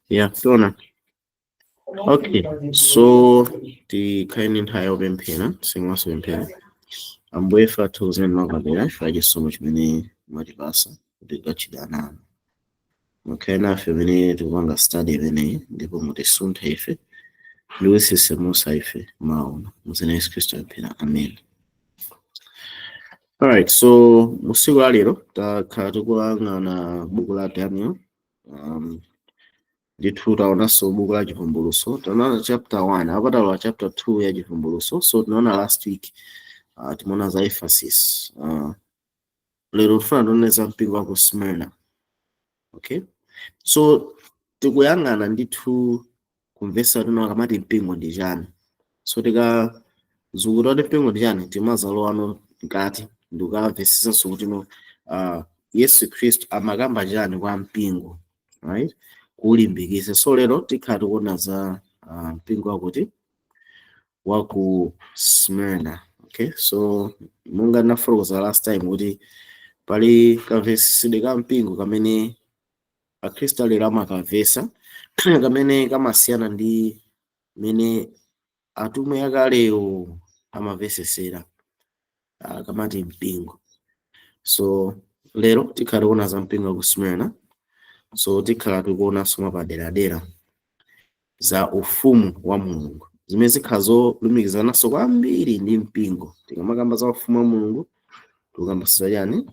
Yeah, tiona. Okay, so tikhale ndi nthawi yopemphera, singaso pemphera. Ambuye ife athokozeni mwapadera chifukwa chisomo chimene mwatipasa kuti tikachita nanu. Mukhale nafe pamene tikupanga study imeneyi, ndipo mutisunthe ife ndi kutsitsimutsa ife mawu. Muzina Yesu Khristu pemphera, amen. Alright, so musiku la lero takhala tikuyang'ana buku la Daniel. Ndithu taonanso buku la Chivumbulutso, taona chapter 1, apa talowa chapter 2 ya Chivumbulutso. So tinaona last week, timaona za Ephesus. Lero tifuna tione za mpingo wa ku Smyrna. Okay, so tikuyang'ana ndithu kumvetsa tino akamati mpingo ndi chani. So tikazukuta kuti mpingo ndi chani, timazalowano mkati ndikukamvesetsanso kuti no, Yesu Khristu amakamba chani kwa mpingo, right, kuwulimbikitsa. So lero tikhala tikuona za mpingo wakuti waku Smyrna. Okay, so monga ndinafotokoza last time kuti pali kamvesesedwe ka mpingo kamene akhristu alero amakamvesa, kamene kamasiyana ndi mene atumwi akalewo amamvesesera kamati mpingo. So lero tikhala tikuona za mpingo waku Smyrna. So tikhala tikuonanso mwapaderadera za ufumu wa Mulungu, zimene zikhala zolumikizananso kwambiri ndi mpingo. Tikamakamba za ufumu wa Mulungu, tikukamba za chani?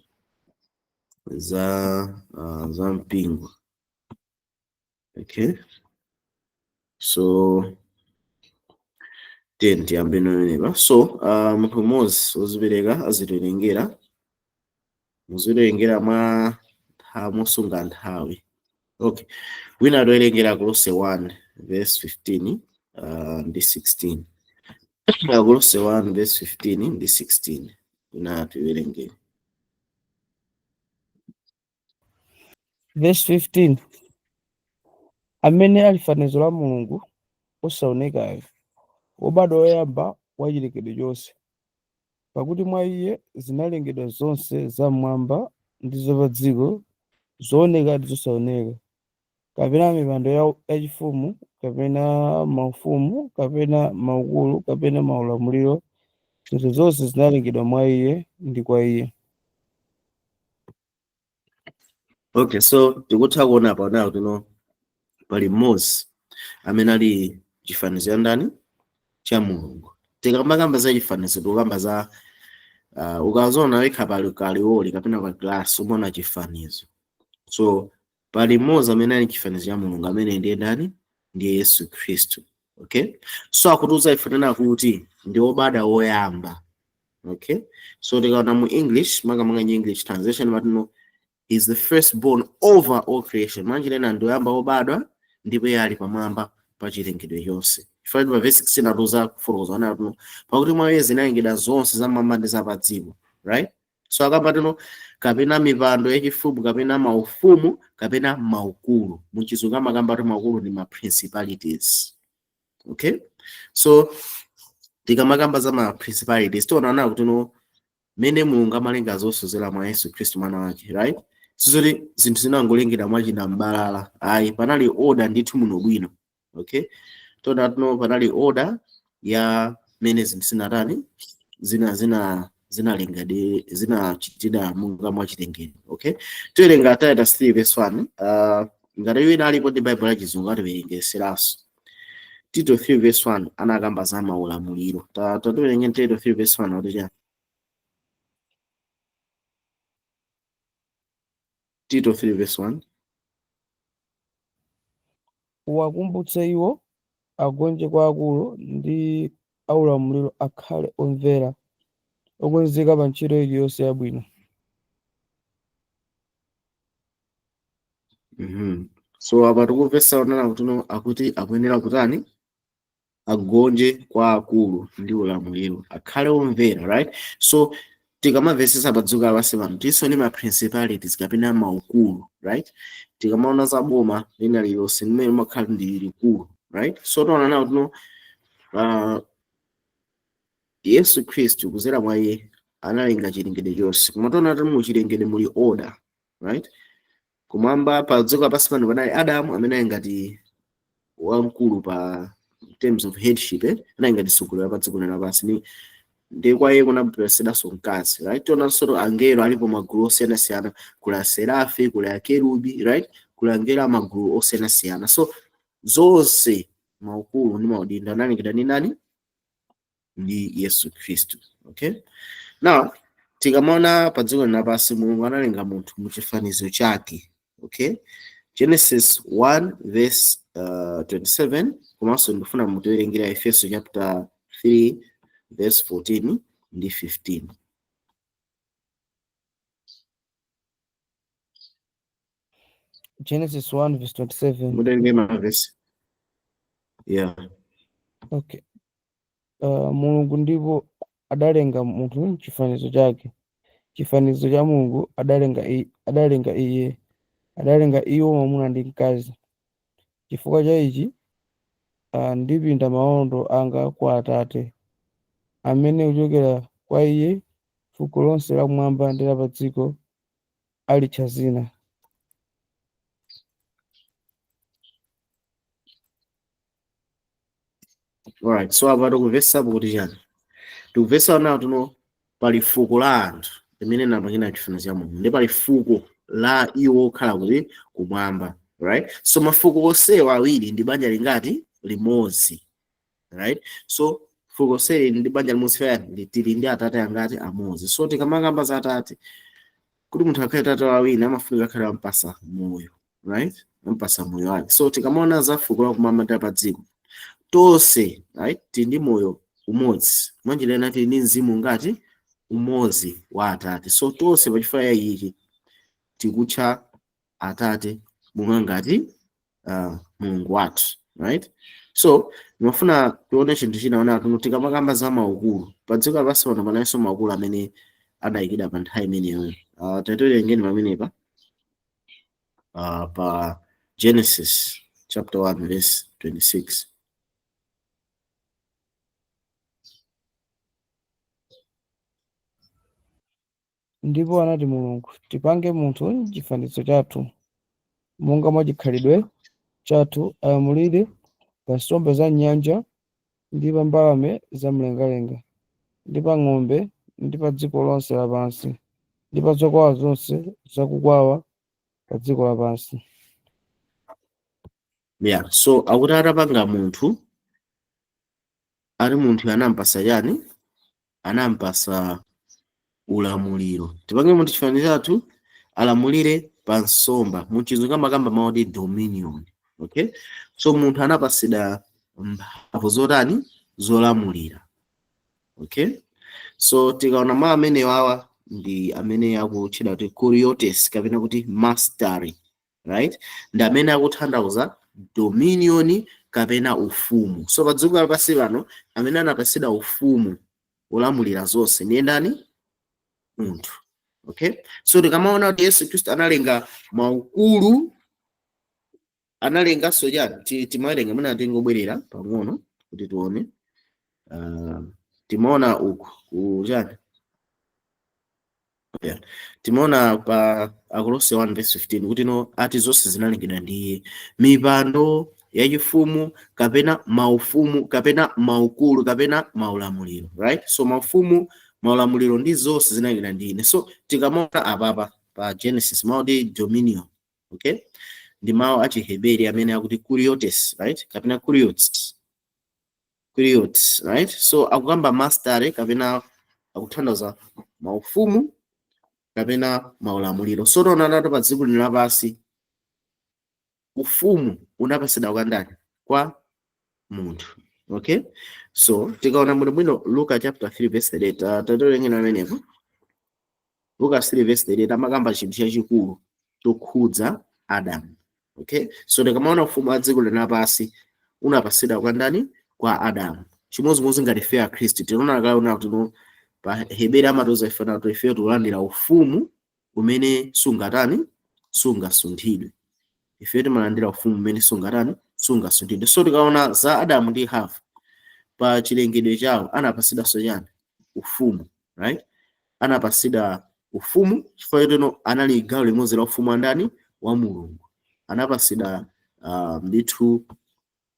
Za mpingo. Okay, so tiye tiyambe nonepa. So munthu mmodzi wozipereka azitiwerengera, muziwerengera mwa mosunga nthawi. Okay, wina atiwerengera Akolose 1 verse 15 ndi 16. Akolose 1 verse 15 ndi 16, wina atiwerengere. Verse 15, amene ali fanizo la Mulungu wosaonekayo, wobadwa woyamba wa chilengedwe chonse. Pakuti mwa iye zinalengedwa zonse za m'mwamba ndi za pa dziko, zooneka ndi zosaoneka, kapena mipando yachifumu, kapena maufumu, kapena maukulu, kapena maulamuliro, zinthu zonse zinalengedwa mwa iye ndi kwa iye. Okay, so tikutha kuona pano kuti no, pali mmodzi amene ali chifanizo cha ndani? Cha Mulungu. Tikamakamba za chifanizo, tikukamba za ukazoona wekha pali kaliwoli kapena pa glass, umaona chifanizo. So pali mmodzi amene ali chifanizo cha Mulungu, amene ndiye ndani? Ndiye Yesu Khristu. Okay, so akutiuza ife tena kuti ndi wobadwa woyamba. Okay, so tikaona mu English, makamaka English translation, matino is the firstborn over all creation. Mwanjira ina ndi woyamba wobadwa, ndipo iye ali pamwamba pa chilengedwe chonse. Chifukwa pa verse 16 atiuza kufotokoza ana tuno, pakuti mwa iye zinalengedwa zonse zam'mwamba ndi za pa dziko, right? So akamba tuno kapena mipando yachifumu, kapena maufumu, kapena maukulu. Muchizungu amakamba tu maukulu ndi ma principalities. Okay, so tikamakamba za ma principalities, tiona na kuti no, mene Mulungu amalenga zonse kudzera mwa Yesu Khristu mwana wake, right, sizoti zinthu zinangolengedwa mwachina mbalala ayi, panali order ndithu muno bwino. Okay, tiona tuno panali order ya mene zinthu zinatani, zinalengedwe, zinachitidwa monga mwachilengedwe. Okay, tiwerenga Titus 3 verse 1. Ngati wina alipo ndi Bible ya Chizungu, atiwerengeseranso Tito 3 verse 1, anakamba za maulamuliro. Tatiwerenge Tito 3 verse 1, kuti chani? Tito 3 verse 1. Uwakumbutse iwo agonje kwa akulu ndi aulamuliro, akhale omvera, okonzeka pa ntchito iliyonse yabwino. So apa tikumvetsa onena kuti no, akuti akuyenera kutani? Agonje kwa akulu ndi ulamuliro, akhale omvera, right? So tikamamvetsetsa pa dziko lapansi pano, tinso ndi ma principalities kapena maukulu, right? Tikamaona za boma lina lililonse limene limakhala ndi likulu, right? So tiona nawo tino Yesu Khristu kudzera mwa iye analenga chilengedwe chonse, koma tiona kuti mu chilengedwe muli order, right? Kumwamba, pa dziko lapansi pano panali Adamu amene ali ngati wamkulu pa in terms of headship, anali ngati mtsogoleri pa dziko lapansi, ndi kwa iye kunabweretsedwanso mkazi, right? Tionanso angelo alipo magulu osiyanasiyana, kuli aserafi, kuli akerubi, right? Kuli angelo amagulu osiyanasiyana. So zonse maukulu ndi maudindo analengedwa ndi ndani? Ndi Yesu Khristu. Okay, now tikamaona pa dziko lapansi, Mulungu analenga munthu muchifanizo chake. Okay, Genesis 1 verse 27, komanso ndifuna mutiwerengera Efeso chapter 3 verse 14 ndi 15. Genesis 1 verse 27. Mutenge mavesi, yeah. Okay. Mulungu ndipo adalenga munthu m'chifanizo chake, chifanizo cha Mulungu adalenga iye, adalenga iwo mwamuna ndi mkazi. Chifukwa cha ichi ndipinda maondo anga kwa Atate, amene kuchokera kwa iye fuko lonse lakumwamba ndi la pa dziko alitcha zina. Alright, so apa tikumvetsapo kuti chani? Tikumvetsa nawo tuno pali fuko la anthu limene linapangidwa chifanizo cha Mulungu, ndi pali fuko la iwo okhala kuti kumwamba, right? So mafuko onsewa awiri ndi banja lingati? Limodzi, right? So fuko lonseli ndi banja limodzi, fayani tili ndi atate angati? Amodzi. So tikamakamba za atate, kuti munthu akhale tate wa wina amafunika akhale ampasa moyo, right? Ampasa moyo wake. So tikamaona za fuko la kumwamba ndi pa dziko tonse, right, tili ndi moyo umodzi, mwanjira ina tili ndi mzimu ngati umodzi wa atate. So tonse pachifukwa ichi tikutcha atate monga ngati Mulungu wathu, right? So ndimafuna tione chinthu china ona kuti tikamakamba za maukulu pa dziko lapansi pano, panalinso maukulu amene adayikidwa pa nthawi imeneyo. Tatiwerengeni pamenepa pa Genesis chapter 1 verse 26. Ndipo anati Mulungu, tipange munthu m'chifanizo chathu, monga mwa chikhalidwe chathu, alamulire pa nsomba za m'nyanja, ndi pa mbalame za mlengalenga, ndi pa ng'ombe, ndi pa dziko lonse lapansi, ndi pa zokwawa zonse zakukwawa pa dziko lapansi. Yeah, so akuti atapanga munthu, ati munthu anampasa chani? Anampasa ulamuliro. Tipange munthu chifanizo chathu, alamulire pa nsomba. Muchizungu amakamba mawu oti dominion. Okay, so munthu anapasidwa mphamvu zotani? Zolamulira. Okay, so tikaona mawu amene wawa ndi amene akutchedwa kuti kuriotes kapena kuti mastery, right? Ndi amene akutanthauza dominion kapena ufumu. So pa dziko lapansi pano amene anapasidwa ufumu wolamulira zonse ndiye ndani? Munthu. Okay, so tikamaona kuti Yesu Khristu analenga maukulu, analenganso chani? Timawerenga mwina tingobwerera pang'ono kuti tione. Timaona uku ku chani? Yeah. Timaona pa Akolose 1 verse 15 kuti no ati zonse zinalengedwa ndi iye, mipando yachifumu kapena maufumu kapena maukulu kapena maulamuliro, right? So maufumu, maulamuliro ndi zonse zinalengedwa ndi ine. So tikamaona apapa pa Genesis mawu ndi dominion, okay, ndi mawu a Chiheberi amene akuti kuriotes, right, kapena kuriotes, kuriotes, right? So akukamba mastery kapena akutanthauza maufumu kapena maulamuliro. So taonana pa dziko lino lapansi ufumu unapasidwa kwa ndani? Kwa munthu. Okay, so tikaona bwinobwino Luka chapter 3 verse 38, tatiwerengera amenepo Luka 3 verse 38, amakamba chinthu chachikulu chokhudza Adamu. Okay, so tikamaona ufumu wa dziko lino lapansi unapasidwa kwa ndani? Kwa Adamu. Chimodzimodzi ngati ife a Khristu tinaona kale kuti no pa Heberi amatiuza ife kuti ife tikulandira ufumu umene sungatani, sungasunthidwe. Ife timalandira ufumu umene sungatani, sungasunthidwe. So tikaona za Adamu ndi Hava pa chilengedwe chawo anapasidwanso chani? Ufumu, right? Anapasidwa ufumu chifukwa choteno anali gawo limodzi la ufumu wa ndani? wa Mulungu, anapasidwa ndithu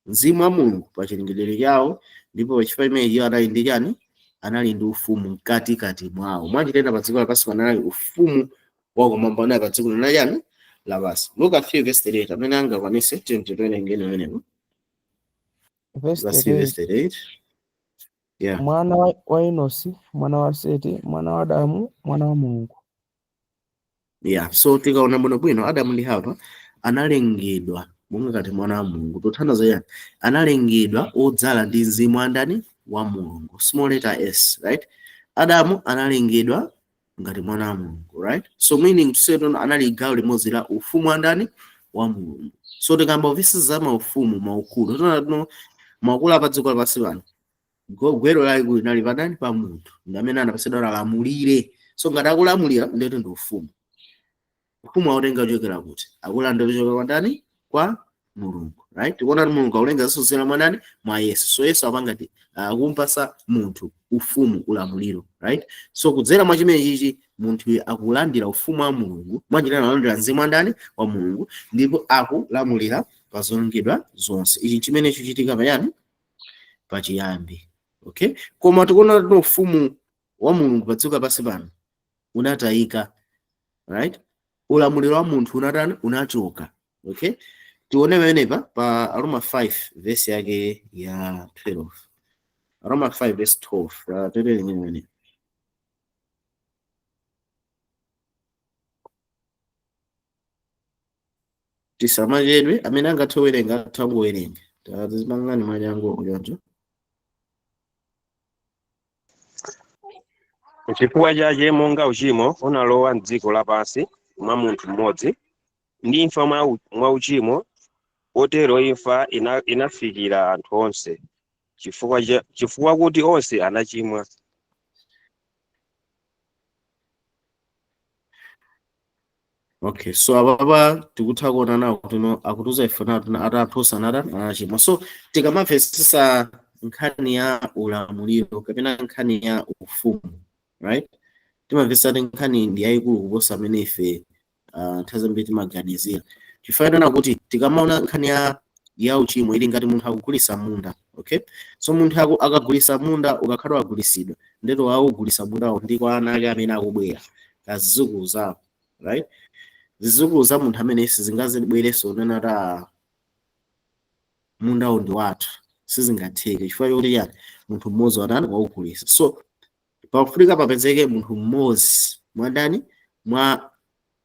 mzimu wa Mulungu pa chilengedwe chawo, ndipo pachifukwa imenechi anali ndi chani? Anali ndi ufumu mkatikati mwawo. Mwachitenda pa dziko lapansi panali ufumu wakumwamba unali pa dziko lina chani? Lapansi. Luka 3 verse 38, amene angakwanise tiwerengeni umenewo. Verse Luka 3 verse 38. 38, yeah. Mwana wa Enosi, mwana wa Seti, mwana wa Adamu, mwana wa Mulungu. Yeah, so tikaona bwinobwino Adamu ndi Hava analengedwa monga ngati mwana wa Mulungu. Tothandiza yani? Analengedwa odzala ndi mzimu wa ndani? Wa Mulungu, small letter s, right? Adamu analengedwa ngati mwana wa Mulungu, right? So meaning to say anali gawo limodzi la ufumu wa ndani? Wa Mulungu. So tikamba visa za maufumu maukulu, tona tino maukulu apa dziko lapansi pano, gwero lalikulu linali padani? Pa munthu, ndi amene anapasidwa alamulire. So ngati akulamulira, ndiyoti ndi ufumu. Ufumu autenga kuchokera kuti? Akulandira kuchokera kwa ndani? Kwa Mulungu, right? Tikuona kuti Mulungu akulenga zonse mwa ndani? Mwa Yesu. So Yesu apanga ti akumpasa munthu ufumu, ulamuliro, right? So kudzera mwa chimene chichi munthu akulandira ufumu wa Mulungu, mwanjira analandira mzimu wa ndani? Wa Mulungu, ndipo akulamulira pa zolengedwa zonse. Ichi chimene chichitika payani? Pachiyambi. Okay, koma tikuona kuti ufumu wa Mulungu pa dziko lapansi pano unatayika, right? Ulamuliro wa munthu unatani? Unachoka. Okay, tione pamenepa pa Aroma 5 verse yake ya 12. Aroma 5 verse 12, tere pamene tisamachedwe, amene angathe kuwerenga atha kuwerenga, tazimangani mwachangu choncho. Chifukwa chache monga uchimo unalowa m'dziko lapansi mwa munthu mmodzi, ndi imfa mwa uchimo, potero imfa inafikira anthu onse, chifukwa kuti onse anachimwa. Okay, so apapa tikutha kuona nawo kuti no akutiuza ife nawo kuti ati anthu onse anatani? Anachimwa. So tikamamvetsetsa nkhani ya ulamuliro kapena nkhani ya ufumu, right, timamvetsa kuti nkhani ndi yayikulu kuposa amene ife nthawi zambiri timaganizira. Chifukwa kuti tikamaona nkhani ya uchimo ili ngati munthu akugulisa munda. Okay, so munthu akagulisa munda, ukakhala wagulisidwa, ndeto awugulisa mundawo ndi kwa ana ake amene akubwera, kazizukulu zawo, right? Zizukulu za munthu amene sizingazibwereso nena ta mundawo ndi wathu, sizingatheke. Chifukwa chokuti yani? Munthu mmodzi watani? Waugulisa. So pafunika papezeke munthu mmodzi mwandani? Mwa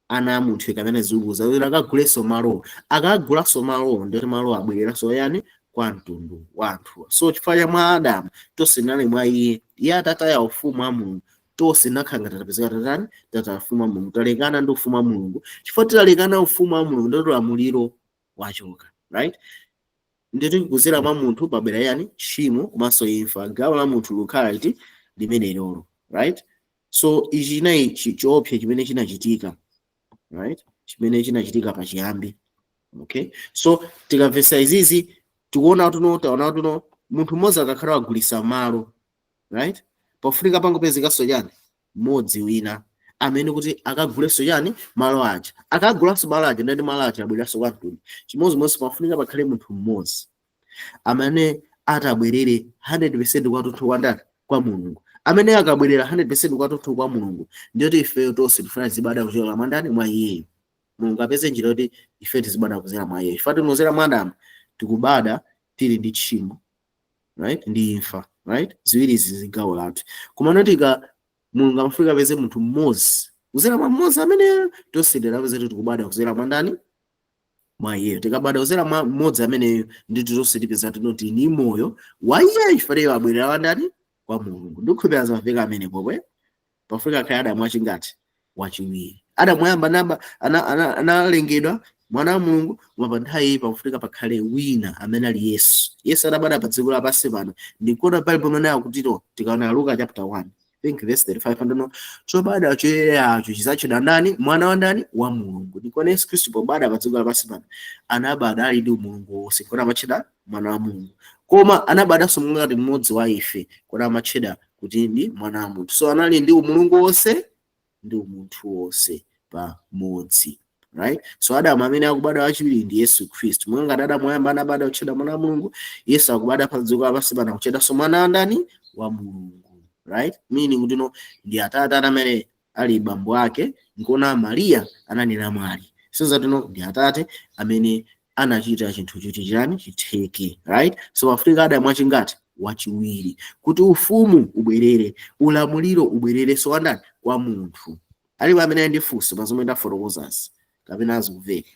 ana a munthu kapena zidzukulu zawo, akagulenso malowo. Akagulanso malowo, ndiyoti malowo abwereranso yani? Kwa mtundu wa anthuwa. So chifukwa cha mwa Adamu tonse tinali mwa iye, iye atataya ufumu wa Mulungu, tonse tinakhala ngati tapezeka tatani? Tataya ufumu wa Mulungu, talekana ndi ufumu wa Mulungu. Chifukwa titalekana ufumu wa Mulungu, ndiyoti ulamuliro wachoka, right? Ndiyoti kuzera mwa munthu pabwera yani? Tchimo komanso imfa. Gawo la munthu likukhala liti? Limene lolo, right? So ichi chinayi choopsa chimene chinachitika, right? Chimene chinachitika pachiyambi. Okay, so tikamvetsa izizi, tikuona tuno, taona tuno munthu mmodzi akakhala wagulisa malo, right, pafunika pangopezekanso chani? Mmodzi wina amene kuti akagulenso chani? Malo aja. Akagulanso malo aja, ndati malo aja abwereranso kwa mtundu. Chimodzimodzi pafunika pakhale munthu mmodzi amene atabwerere 100% kwathunthu kwa ndani? Kwa Mulungu. Amene akabwerera 100% kwathunthu kwa Mulungu, ndiyoti ifeyo tonse tifuna tizibadwa kuchokera mwa ndani? Mwa iyeyo. Mulungu apeze njira yoti ife tizibadwa kuzera mwa iyeyo. Chifukwa tinozera mwa Adamu, tikubadwa tili ndi tchimo, right, ndi imfa, right? Ziwiri izi zigawo lathu. Koma notika Mulungu amafika apeze munthu mmodzi, kuzera mwa mmodzi amene tonse tidapeze kuti tikubadwa kuzera mwa ndani? Mwa iyeyo. Tikabadwa kuzera mwa mmodzi ameneyo, ndithu tonse tipeza tinoti ni moyo wa iyeyo, chifukwa iye abwerera wa ndani? Kwa Mulungu. Ndikukhulupirira zamveka amene popwe. Pafunika akhale Adamu wachingati? Wachiwiri. Adamu woyamba analengedwa mwana wa Mulungu, koma pa nthawi iyi pakufunika pakhale wina amene ali Yesu. Yesu adabadwa pa dziko lapansi pano. Ndikuona Bible imene akutito, tikaona Luka chapter 1, I think verse 35, ndino chobadwa choyeracho chidzatchedwa ndani? Mwana wa ndani? Wa Mulungu. Ndikuona Yesu Khristu pobadwa pa dziko lapansi pano anabadwa ali ndi umulungu wonse, kuona amatchedwa mwana wa Mulungu. Koma anabadwanso ngati mmodzi wa ife, kuona amatchedwa kuti ndi mwana wa munthu. So anali ndi umulungu wonse ndi umunthu wonse pamodzi. Right? So Adamu amene akubadwa wachiwiri ndi Yesu Khristu. Monga ngati Adamu woyamba anabadwa kutchedwa mwana wa Mulungu, Yesu akubadwa pa dziko lapansi pano kutchedwanso mwana wa ndani? Wa Mulungu. Right? Meaning kuti no ndi atate amene ali bambo ake, nkuona Mariya anali namwali. So zatino ndi atate amene anachita chinthu choti chani chitheke. Right? So Afrika Adamu wachingati? Wachiwiri. Kuti ufumu ubwerere, ulamuliro ubwerere so wandani? Kwa munthu. Alipo amene ali ndi funso pa zomwe ndafotokozazi kapena azikumveka?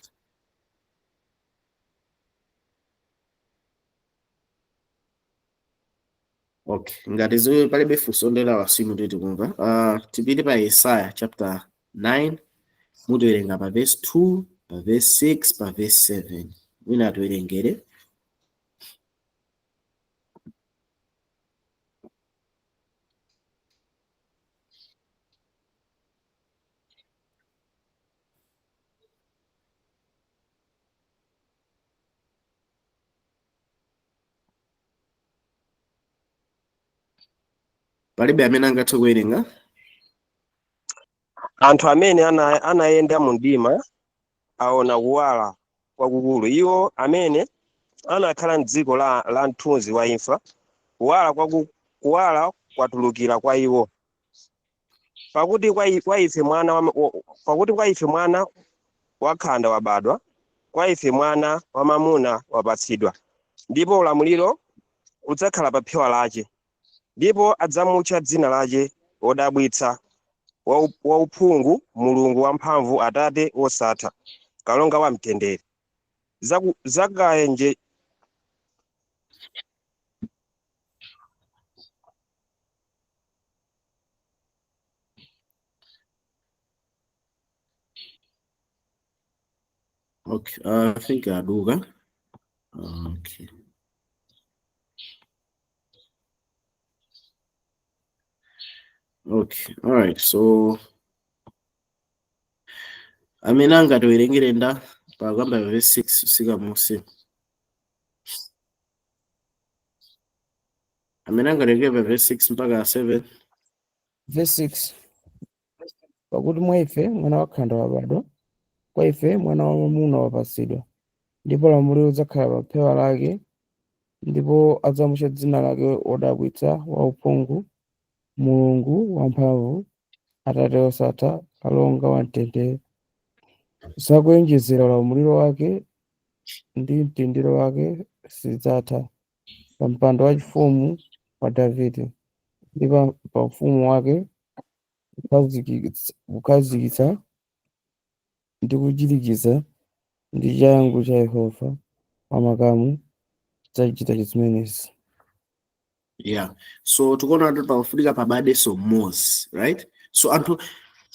Okay, ngati zimwe palibe funso ndela wasimu titi kumva. Tipite pa Yesaya chapter 9, mutiwerenga pa verse 2, pa verse 6, pa verse 7. Mwina atiwerengere. Palibe amene angathe kuwerenga. Anthu amene anayenda mu mdima aona kuwala kwakukulu. Iwo amene anakhala m'dziko la mthunzi wa imfa, kuwala kwatulukira kwa iwo. Pakuti kwa ife mwana wakhanda wabadwa, kwa ife mwana wamwamuna wapatsidwa, ndipo ulamuliro udzakhala pa phewa lace, ndipo adzamutcha dzina lace wodabwitsa, wauphungu, Mulungu wamphamvu, Atate wosatha, kalonga wamtendere. Zakaenje Okay, I think aduka. Okay. Okay, all right. So amene angatiwerengere nda pakamba verse 6 sika musi. Amene angatiwerengere pa verse 6 mpaka 7. Verse 6. Pakuti mwa ife mwana wakhanda wabadwa, kwa ife mwana wamwamuna wapatsidwa, ndipo ulamuliro udzakhala pa phewa lake, ndipo adzamutcha dzina lake wodabwitsa, wauphungu, Mulungu wamphamvu, Atate wosatha, kalonga wamtendere. Zakuyenjezera ulamuliro wake ndi mtendere wake sizidzatha, pa mpando wachifumu wa Davide ndi pa ufumu wake, kukhazikitsa ndi kuchirikiza ndi changu cha Yehova wamakamu chidzachita zimenezi. Yeah. So tikuona kuti pakufunika pabadenso mmodzi, right? So anthu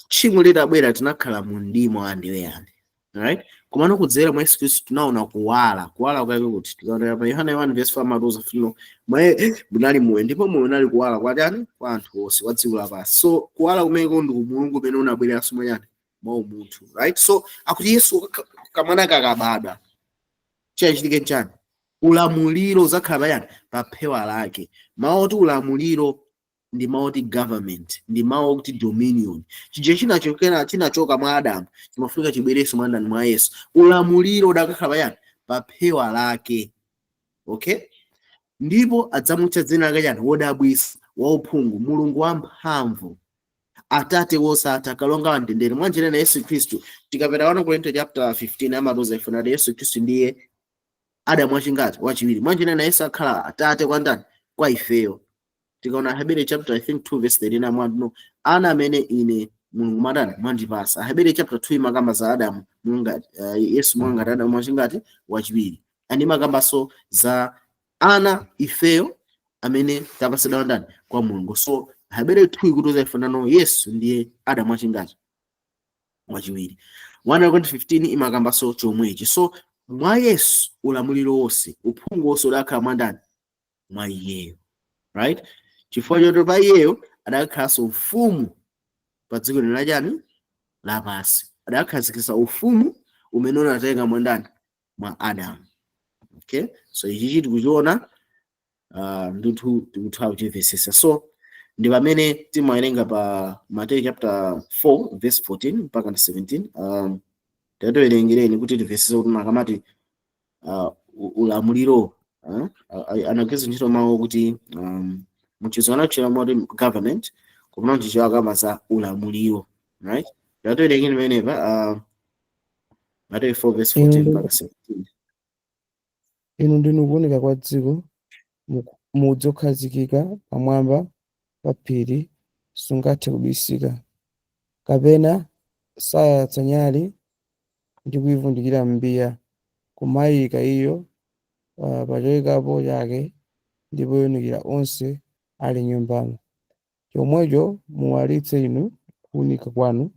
tchimo litabwera tinakhala mu mdima wandiweyani, right? Komano kudzera mwa Yesu Khristu tinaona kuwala. Kuwala kwake kuti tikaonera pa Yohana 1 verse 4 amatiuza kuti mwaye munali moyo ndipo moyo unali kuwala kwa chani? Kwa anthu onse, kwa dziko lapansi. So kuwala kumeneko ndi Mulungu umene unabwereranso mwa chani? Mwa umunthu, right? So akuti Yesu kamwana kakabadwa chachitike nchani? Ulamuliro udzakhala payani? Pa phewa lake. Mawu oti ulamuliro ndi mawu oti government, ndi mawu oti dominion. Chija chinachoka mwa Adamu chimafunika chibwerenso mwa ndani? Mwa Yesu. Ulamuliro udakakhala payani? Pa phewa lake. Okay? Ndipo adzamutcha dzina lake chani? Wodabwitsa, wauphungu, Mulungu wamphamvu, Atate wosatha, kalonga wamtendere. Mwanjira na Yesu Khristu tikapita 1 Korinto chapter 15 amatiuza ife kuti Yesu Khristu ndiye Adamu wachingati? Wachiwiri. Mwanjira na Yesu akhala atate kwa ndani? Kwa ifeyo. Tikaona Ahebere chapter I think 2 verse 13 amati no ana amene ine Mulungu madani mwandipasa. Ahebere chapter 2 imakamba za Adamu munga Yesu mwangati Adamu wachingati? Wachiwiri. Ani makambaso za ana ifeyo amene tapasidwa ndani? Kwa Mulungu. So Ahebere 2 ikutiuza ife nano Yesu ndiye Adamu wachingati? Wachiwiri. 1 Korinto 15 imakambaso chomwechi. So mwa Yesu ulamuliro wonse, uphungu wonse udakhala mwa ndani? Mwa iyeyo. Right? Chifukwa choti pa iyeyo adakhalanso mfumu pa dziko lino lachani? Lapansi. Adakhazikitsa ufumu umene unatenga mwa ndani? Mwa Adamu. Okay? So ichi tikuchiona ndithu tikutha kuchimvetsetsa. So ndi pamene timawerenga pa Mateyu chapter 4 verse 14 mpaka 17. Tatiwerengereni kuti timvetsetse kuti makamati ulamuliro anagwiritsa ntchito mawu kuti mchizungu anatchula moti government, koma mchichewa akamba za ulamuliro, right? Tatiwerengeni pamenepa, Mateyu 4 verse Inu 14 ndi mpaka 17. Inu ndinu kuwunika kwa dziko, mudzi wokhazikika pamwamba pa phiri sungathe kubisika. Kapena sayatsa nyali ndi kuyivundikira m'mbiya, koma ayika iyo pa choyikapo chake, ndipo iwunikira onse ali m'nyumbamo. Chomwecho muwalitse inu kuwunika kwanu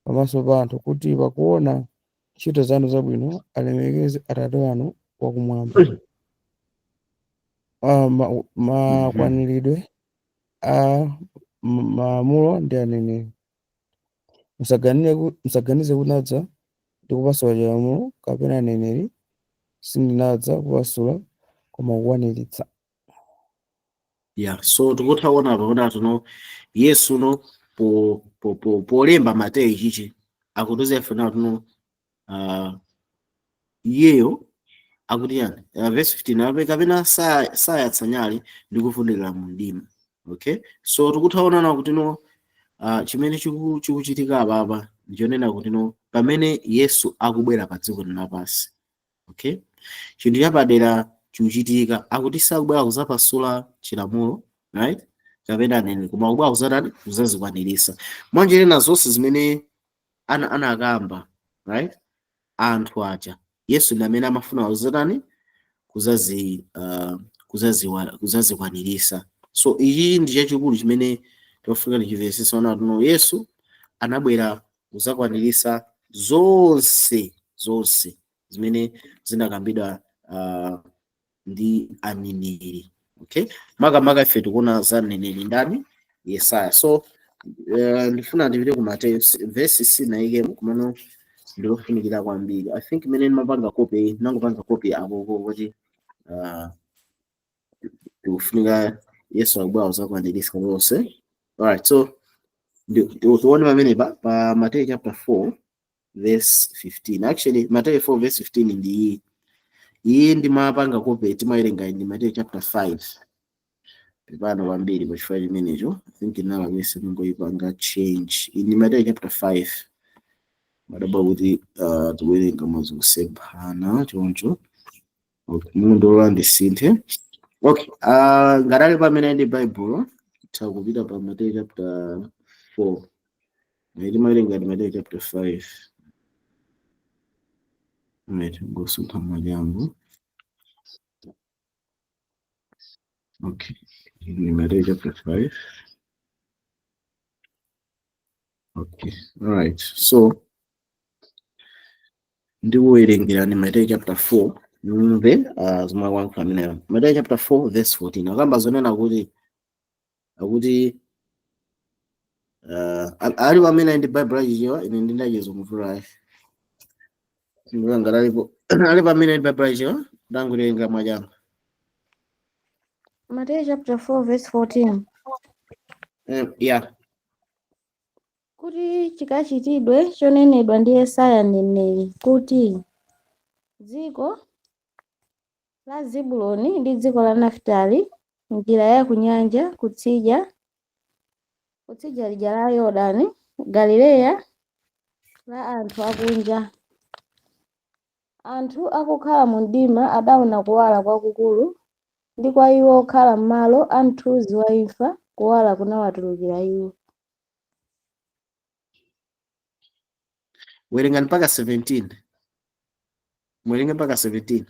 pamaso pa anthu, kuti pakuona ntchito zanu zabwino alemekeze Atate wanu wakumwamba. Makwaniridwe a malamulo ndi aneneri. Musaganize kuti nadza ndi kupasula chilamulo kapena aneneri; sindinadza kupasula koma kukwaniritsa. Yeah, so tikutha kuona pakuti tuno Yesu no polemba Mateyu chichi akutiuza ife nawo tuno iyeyo akuti yani, verse 15 ape kapena sayatsa nyali ndi kuvundikira mu mdima. Okay, so tikutha kuona kuti no chimene chikuchitika apapa ndichonena kuti no pamene Yesu akubwera pa dziko lapansi, okay, chinthu chapadera chikuchitika. Akuti sakubwera kuzapasula chilamulo, right, kapena aneneri, koma akubwera kuzatani? Kuzazikwanirisa. Mwanjira ina, zonse zimene anakamba, right, anthu aja, Yesu ndi amene amafuna kuzatani? Kuzazikwanirisa. So ichi ndi chachikulu chimene tofuna tichimvetsetse, ona tuno Yesu anabwera kuzakwanirisa zonse zonse zimene zinakambidwa ndi aneneri. Okay, makamaka ife tikuona za mneneri ndani? Yesaya. So ndifuna ndipite ku Mateyu, verse sinayikemo, komano ndilofunikira kwambiri. I think imene ndimapanga copy, nangopanga copy apopo kuti tikufunika Yesu akubwera kuzakwanirisa zonse. Alright, so tione pamenepa pa Mateyu chapter 4 verse 15. Actually, Mateyu 4 verse 15 ndi iyi. Iyi ndimapanga copy, timawerenga ndi Mateyu chapter 5. Pepano kwambiri pachifukwa chimenecho, I think inalakwisa, ningoyipanga change. Iyi ndi Mateyu chapter 5. Madaba kuti tikuwerenga mazikusemphana choncho. Okay, mundola ndisinthe. Okay, ngati ali pamene ndi Bible, titha kupita pa Mateyu chapter 4. Timawerenga ndi Mateyu chapter 5. Right, ngosuntha mwachangu. Okay, ni Mateyu chapter 5. Okay, alright, so ndikuwerengera ni Mateyu chapter 4, mumve zomwe akuyankhula ameneyo. Mateyu chapter 4 verse 14 akamba zonena kuti akuti ali pamene ndi Bible achichewa, ine ndindachezo mvulayi ngati alipo ali pamene ndi Bible achichewa, ndangowerenga mwachangu. Matthew chapter 4 verse 14. Yeah. Kuti chikachitidwe chonenedwa ndi Yesaya mneneri, kuti dziko la Zebuloni ndi dziko la Nafitali, njira ya ku nyanja, kutsidya lija la Yorodani, Galileya la anthu akunja. Anthu akukhala mu mdima adaona kuwala kwakukulu, ndi kwa iwo okhala m'malo a mthunzi wa imfa kuwala kunawatulukira iwo. Werenga mpaka 17, muwerenge mpaka 17.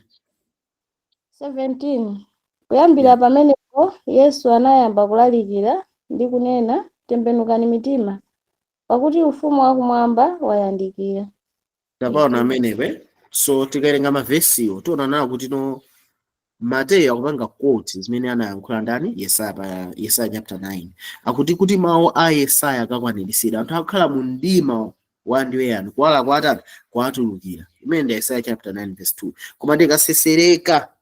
17 Kuyambira pamenepo Yesu anayamba kulalikira ndi kunena, "Tembenukani mitima, pakuti ufumu wakumwamba wayandikira." Tapaona amenepe. So tikawerenga mavesiwo, tiona nawo kuti no Mateyu akupanga quote zimene anayankhula ndani? Yesaya, pa Yesaya chapter 9. Akuti kuti mawu a Yesaya akakwaniritsidwa, anthu akukhala mu mdima wa ndiweyani, kuwala kwatani? Kwatulukira. Imene ndi Yesaya chapter 9 verse 2. Koma tikasesereka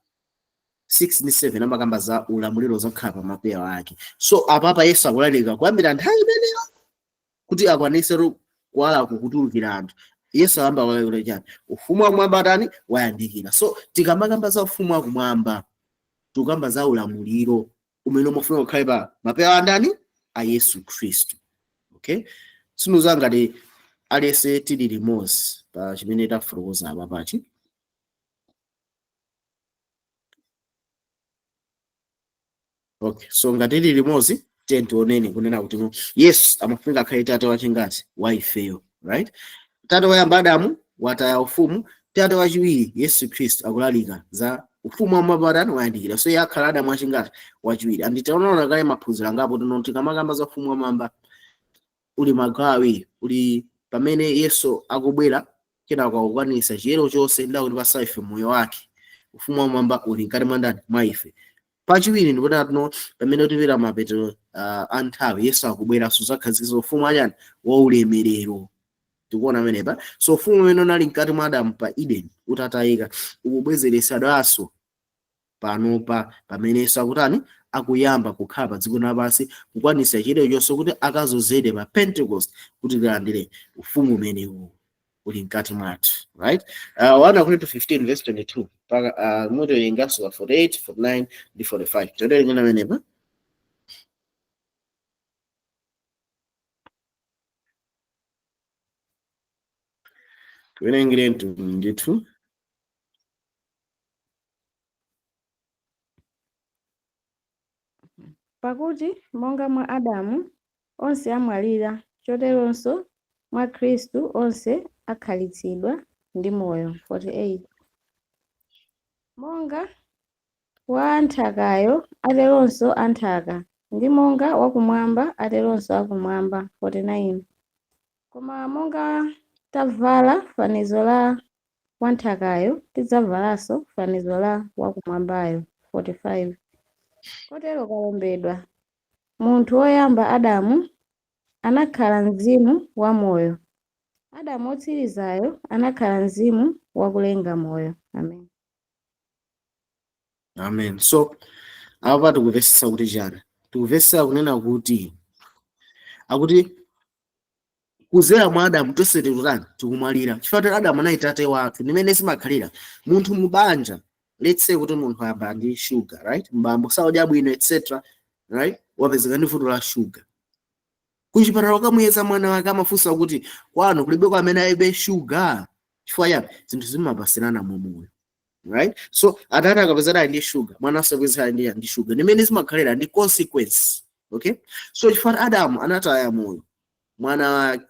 6 ndi 7, amakamba za ulamuliro zakhala pa mapewa ake. So apapa Yesu akulalika kuyambira nthawi imeneyo kuti akwanitse kuwalako kutulukira anthu. Yesu ayamba kulalika chani? Ufumu wakumwamba tani? Wayandikira. So tikamakamba za ufumu wakumwamba, tikukamba za ulamuliro umene umafuna kukhale pa mapewa andani? A Yesu Khristu. Okay, sinuza ngati aliyense tili limodzi pa chimene tafotokoza apa pachi. Okay, so ngati tili limodzi, tiye tioneni kunena kuti Yesu amafunika akhale tate wachingati? Wa ifeyo, right? Tate woyamba Adamu wataya ufumu, tate wachiwiri Yesu Khristu akulalika za ufumu wa mapatani wayandikira. So iye akhala Adamu wachingati? Wachiwiri. And tinaona kale maphunziro angapo tino tikamakamba za ufumu wamwamba uli magawo awiri, uli pamene Yesu akubwera kenako akukwanitsa chiyero chonse ndi akutipasa ife moyo wake. Ufumu wamwamba uli mkati mwa ndani? Mwa ife. Pachiwiri ndikuti tino pamene tipita mapeto a nthawi, Yesu akubweranso zakhazikitsa ufumu achani? Wa ulemerero. Tikuona amenepa. So ufumu umene unali mkati mwa Adamu pa Eden utatayika ukubwezeresedwanso panopa pamene Yesu akutani? Akuyamba kukhala pa dziko lapansi kukwanitsa chiyero chonse kuti akazozedwe pa Pentecost kuti tilandire ufumu umenewu uli mkati mwathu, right? 1 Korinto 15 verse 22 mpaka mutowerenganso pa 48, 49 ndi 45. Towerengera amenepa. Tiwerengere ndithu. Pakuti monga mwa Adamu onse amwalira, choteronso mwa Khristu onse akhalitsidwa ndi moyo. 48 Monga wa anthakayo ateronso anthaka, ndi monga wakumwamba ateronso akumwamba. 49 Koma monga tavala fanizo la wanthakayo, tidzavalanso fanizo la wakumwambayo. 45 Kotero kwalembedwa, munthu woyamba Adamu anakhala mzimu wamoyo, Adamu wotsirizayo anakhala mzimu wakulenga moyo. Amen. Amen. So apa tikuvesesa kuti chani? Tikuvesesa kunena kuti akuti kuzera mwa Adamu tonse tikutani? Tikumwalira. Chifukwa kuti Adamu anali tate wathu. Ndimene zimakhalira munthu mubanja, let's say kuti munthu ayamba ndi sugar, right? Mbambo saudya bwino etc, right? Wapezeka ndi vuto la sugar. Kuchipatala ukamuyeza mwana wake amafunsa kuti kwanu kulibe kwa amene alibe sugar? Chifukwa chani? Zinthu zimapasirana mumoyo, right? So atate akapezeka ali ndi sugar, mwana asapezeka ali ndi sugar. Ndimene zimakhalira, ndi consequence. Okay, so chifukwa Adamu anataya moyo, mwana wake,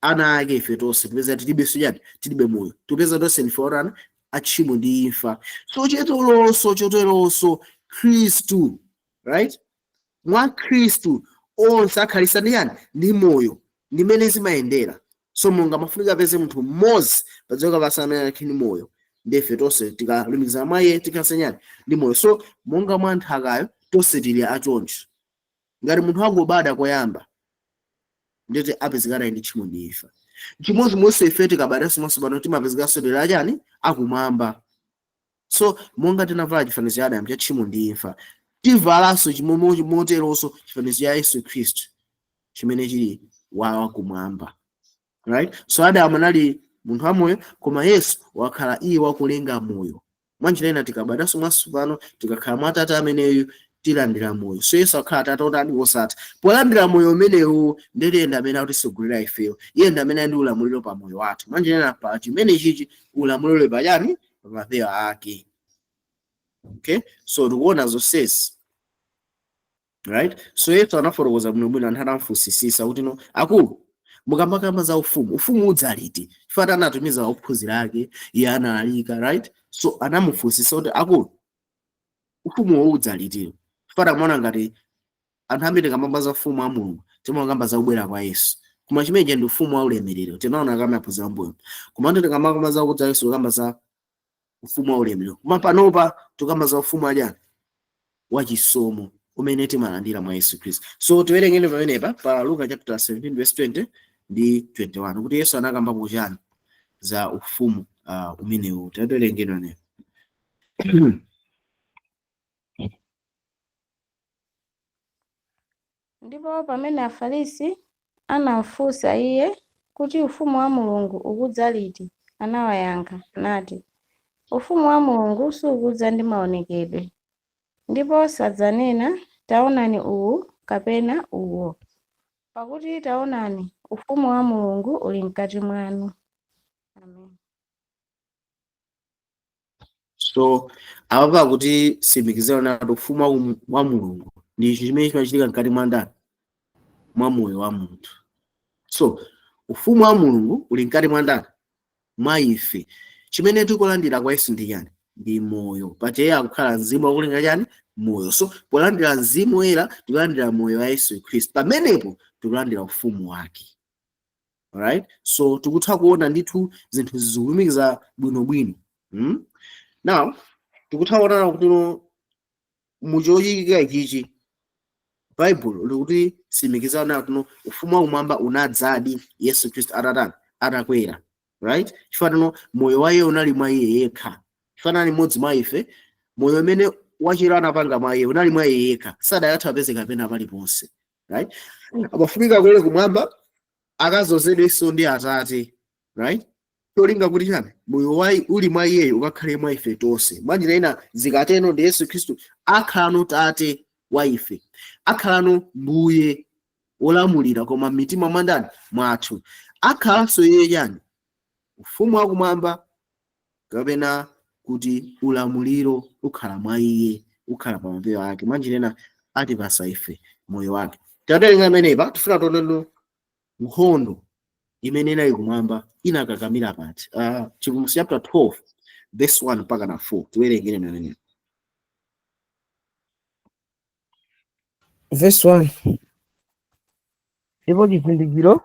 ana ake ife tonse tipeza tilibe sujani, tilibe moyo, tipeza tonse ndife otani? Atchimo ndi imfa. So choteronso Khristu, right? Mwa Khristu onse akhalisa ndi yani? Ndi moyo. Ndimene zimayendera. So Mulungu amafunika apeze munthu mmodzi pa dziko lapansi amene ali ndi moyo, ndi ife tonse tikalumikizana mwa iye tikhasenyani ndi moyo. So monga mwa nthakayo tonse tili achoncho. Ngati munthu angobadwa koyamba nditi apezekana ndi tchimo ndi imfa. Chimodzimodzi ife tikabadwanso mwatsopano timapezekanso tili achani? Akumwamba. So monga tinavala chifanizo cha Adamu cha tchimo ndi imfa, tivalanso moteronso chifanizo cha Yesu Khristu chimene chili wakumwamba, right? So Adamu anali munthu wamoyo, koma Yesu wakhala iye wakulenga moyo. Mwanjira ina tikabadwanso mwatsopano tikakhala mwa Atate ameneyu tilandira moyo. So Yesu akhala Atate otani? Wosatha. Polandira moyo umenewu ndiye iye ndi amene akutisogolera ifeyo, iye ndi amene ali ndi ulamuliro pa moyo wathu. Mwanjira ina pa chimene chichi ulamuliro pachani? Pa mapewa ake. Okay, so tikuona zonsezi, right? So Yesu anafotokoza bwinobwino anthu atamfunsisisa kuti no akulu mukamakamba za ufumu, ufumu udzaliti? Chifukwa anatumiza ophunzira ake, iye analalika, right? So anamufunsisa kuti akulu ufumu udzaliti? Chifukwa amaona ngati anthu ambiri tikamamba za ufumu wa Mulungu timakamba za kubwera kwa Yesu, koma chimenechi ndi ufumu wa ulemerero, tinaona kama aphunzira mbuyo. Koma anthu tikamakamba za kudza Yesu tikamba za ufumu wa ulemerero, koma panopa tikamba za ufumu wachani? Wachisomo umene timalandira mwa Yesu Khristu. So tiwerengeni pamenepa pa Luka chapter 17 verse 20 ndi 21 kuti Yesu anakamba kuchani za ufumu umenewu. Tiwerengeni pamenepa. Ndipo pamene Afarisi anamfunsa iye Kuti ufumu wa Mulungu ukudza liti, anawayankha nati, Ufumu wa Mulungu sukudza ndi maonekedwe, ndipo sadzanena, Taonani uwu kapena uwo. Pakuti taonani, ufumu wa Mulungu uli mkati mwanu. Amen. So apa kuti simikizira nati ufumu wa Mulungu ndi chimene chimachitika mkati mwa ndani? Mwa moyo wa munthu. So ufumu wa Mulungu uli mkati mwa ndani? Mwa ife. Chimene tikulandira kwa Yesu ndi chani? Ndi moyo. Pacheya akukhala mzimu wakulenga chani? Moyo. So polandira Mzimu Woyera, tikulandira moyo wa Yesu Khristu. Pamenepo tikulandira ufumu wake. Alright, so tikutha kuona ndithu zinthu zikulumikiza bwinobwino. Now tikutha kuonana kuti no muchochitika ichichi, Baibulo likuti simikizana kuti no ufumu wakumwamba unadzadi Yesu Khristu atatani? Atakwera, right? Chifukwa no moyo wa iye unali mwa iye yekha. Chifukwa ali mmodzi mwa ife, moyo umene wachira anapanga mwa iye unali mwa iye yekha, sadayatha apezeka pena paliponse, right? Amafunika kwere kumwamba akazozedwenso ndi Atate, right? Cholinga kuti chani? Moyo wa uli mwa iyeyo ukakhale mwa ife tonse. Mwanjira ina zikateno ndi Yesu Khristu akhalano Tate wa ife, akhalano Mbuye wolamulira, koma m'mitima mwa ndani? Mwathu. Akhalanso iye chani? Ufumu wakumwamba, kapena kuti ulamuliro ukhala mwa iye, ukhala pa mapewa ake. Mwanjira ina atipasa ife moyo wake. Taterenga amenepa, tifuna tioneno nkhondo imene inali kumwamba inakakamira pati. Chivumbulutso chapter 12 verse 1 mpaka na 4, tiwerengere namenepa. Verse 1. Ndipo chizindikiro